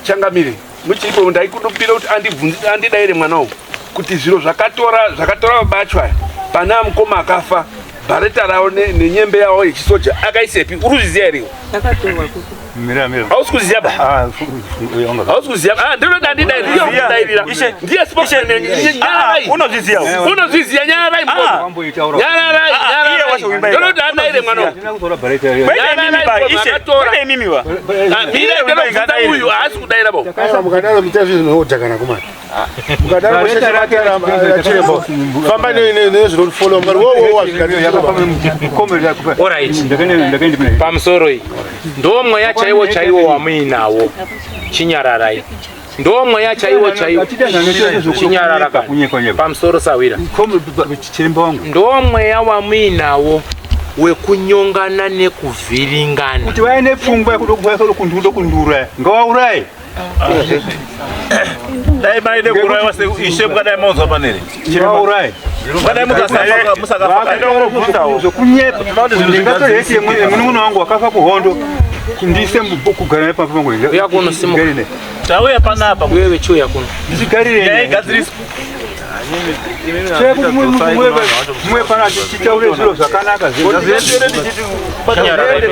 Changamire, muchiripo ndaikudumbira kuti andibvunze andidaire mwana uyu kuti zviro zvakatora zvakatora baba acho aya pana mukoma akafa bhareta ravo nenyembe yavo yechisoja akaisepi uri kuzviziva here iwe? Akatorwa kupi? Mira mira. Hausi kuziva ba? Ah, Hausi kuziva. Ah, ndinoda ndidairira. Ishe. Ndiye spokesman. Nyararai. Unozviziva. Unozviziva nyararai Ah. mukoma. Nyararai, Ah, iye nyararai. wacho wimba ira. Ndinoda andaire mwana uyu. Handina kutora bhareta here. Kwete imimi ba, Nyararai, ishe. akatora. Kwete imimi ba. Ah, mira ndinobvunza uyu haasi kudaira bo. Aiwa mukadaro muita zvinhu zvinodhakana kumana. Mukadaro Bhareta rake chiremba. Famba nezvinofollow mukati wo wo All right. Pamusoro iyi. Ndo mweya chaiwo chaiwo wamuinawo. Chinyararai. Ndo mweya chaiwo chaiwo. Chinyarara kani. Pamusoro sawira. Chiremba wangu. Ndo mweya wamuinawo wekunyongana nekuvhiringana. Kuti vaine pfungwa yekuda kundiuraya ngawauraye. Dai maide kuuraiwa ishe mukadai maunzwa paneri. Ngawauraye. Mukadai mukasafa musakafa. Zvokunyepa. Ndingatora heti yemunun'una wangu wakafa kuhondo ndise kugara naye pamba pangu. Uya kuno simuka. Tauya panapa. Wewe chiuya kuno. Ndichigarire. Nyaya igadziriswe. Chekuti mumwe pana tichitaure zviro zvakanaka. Chinyararai.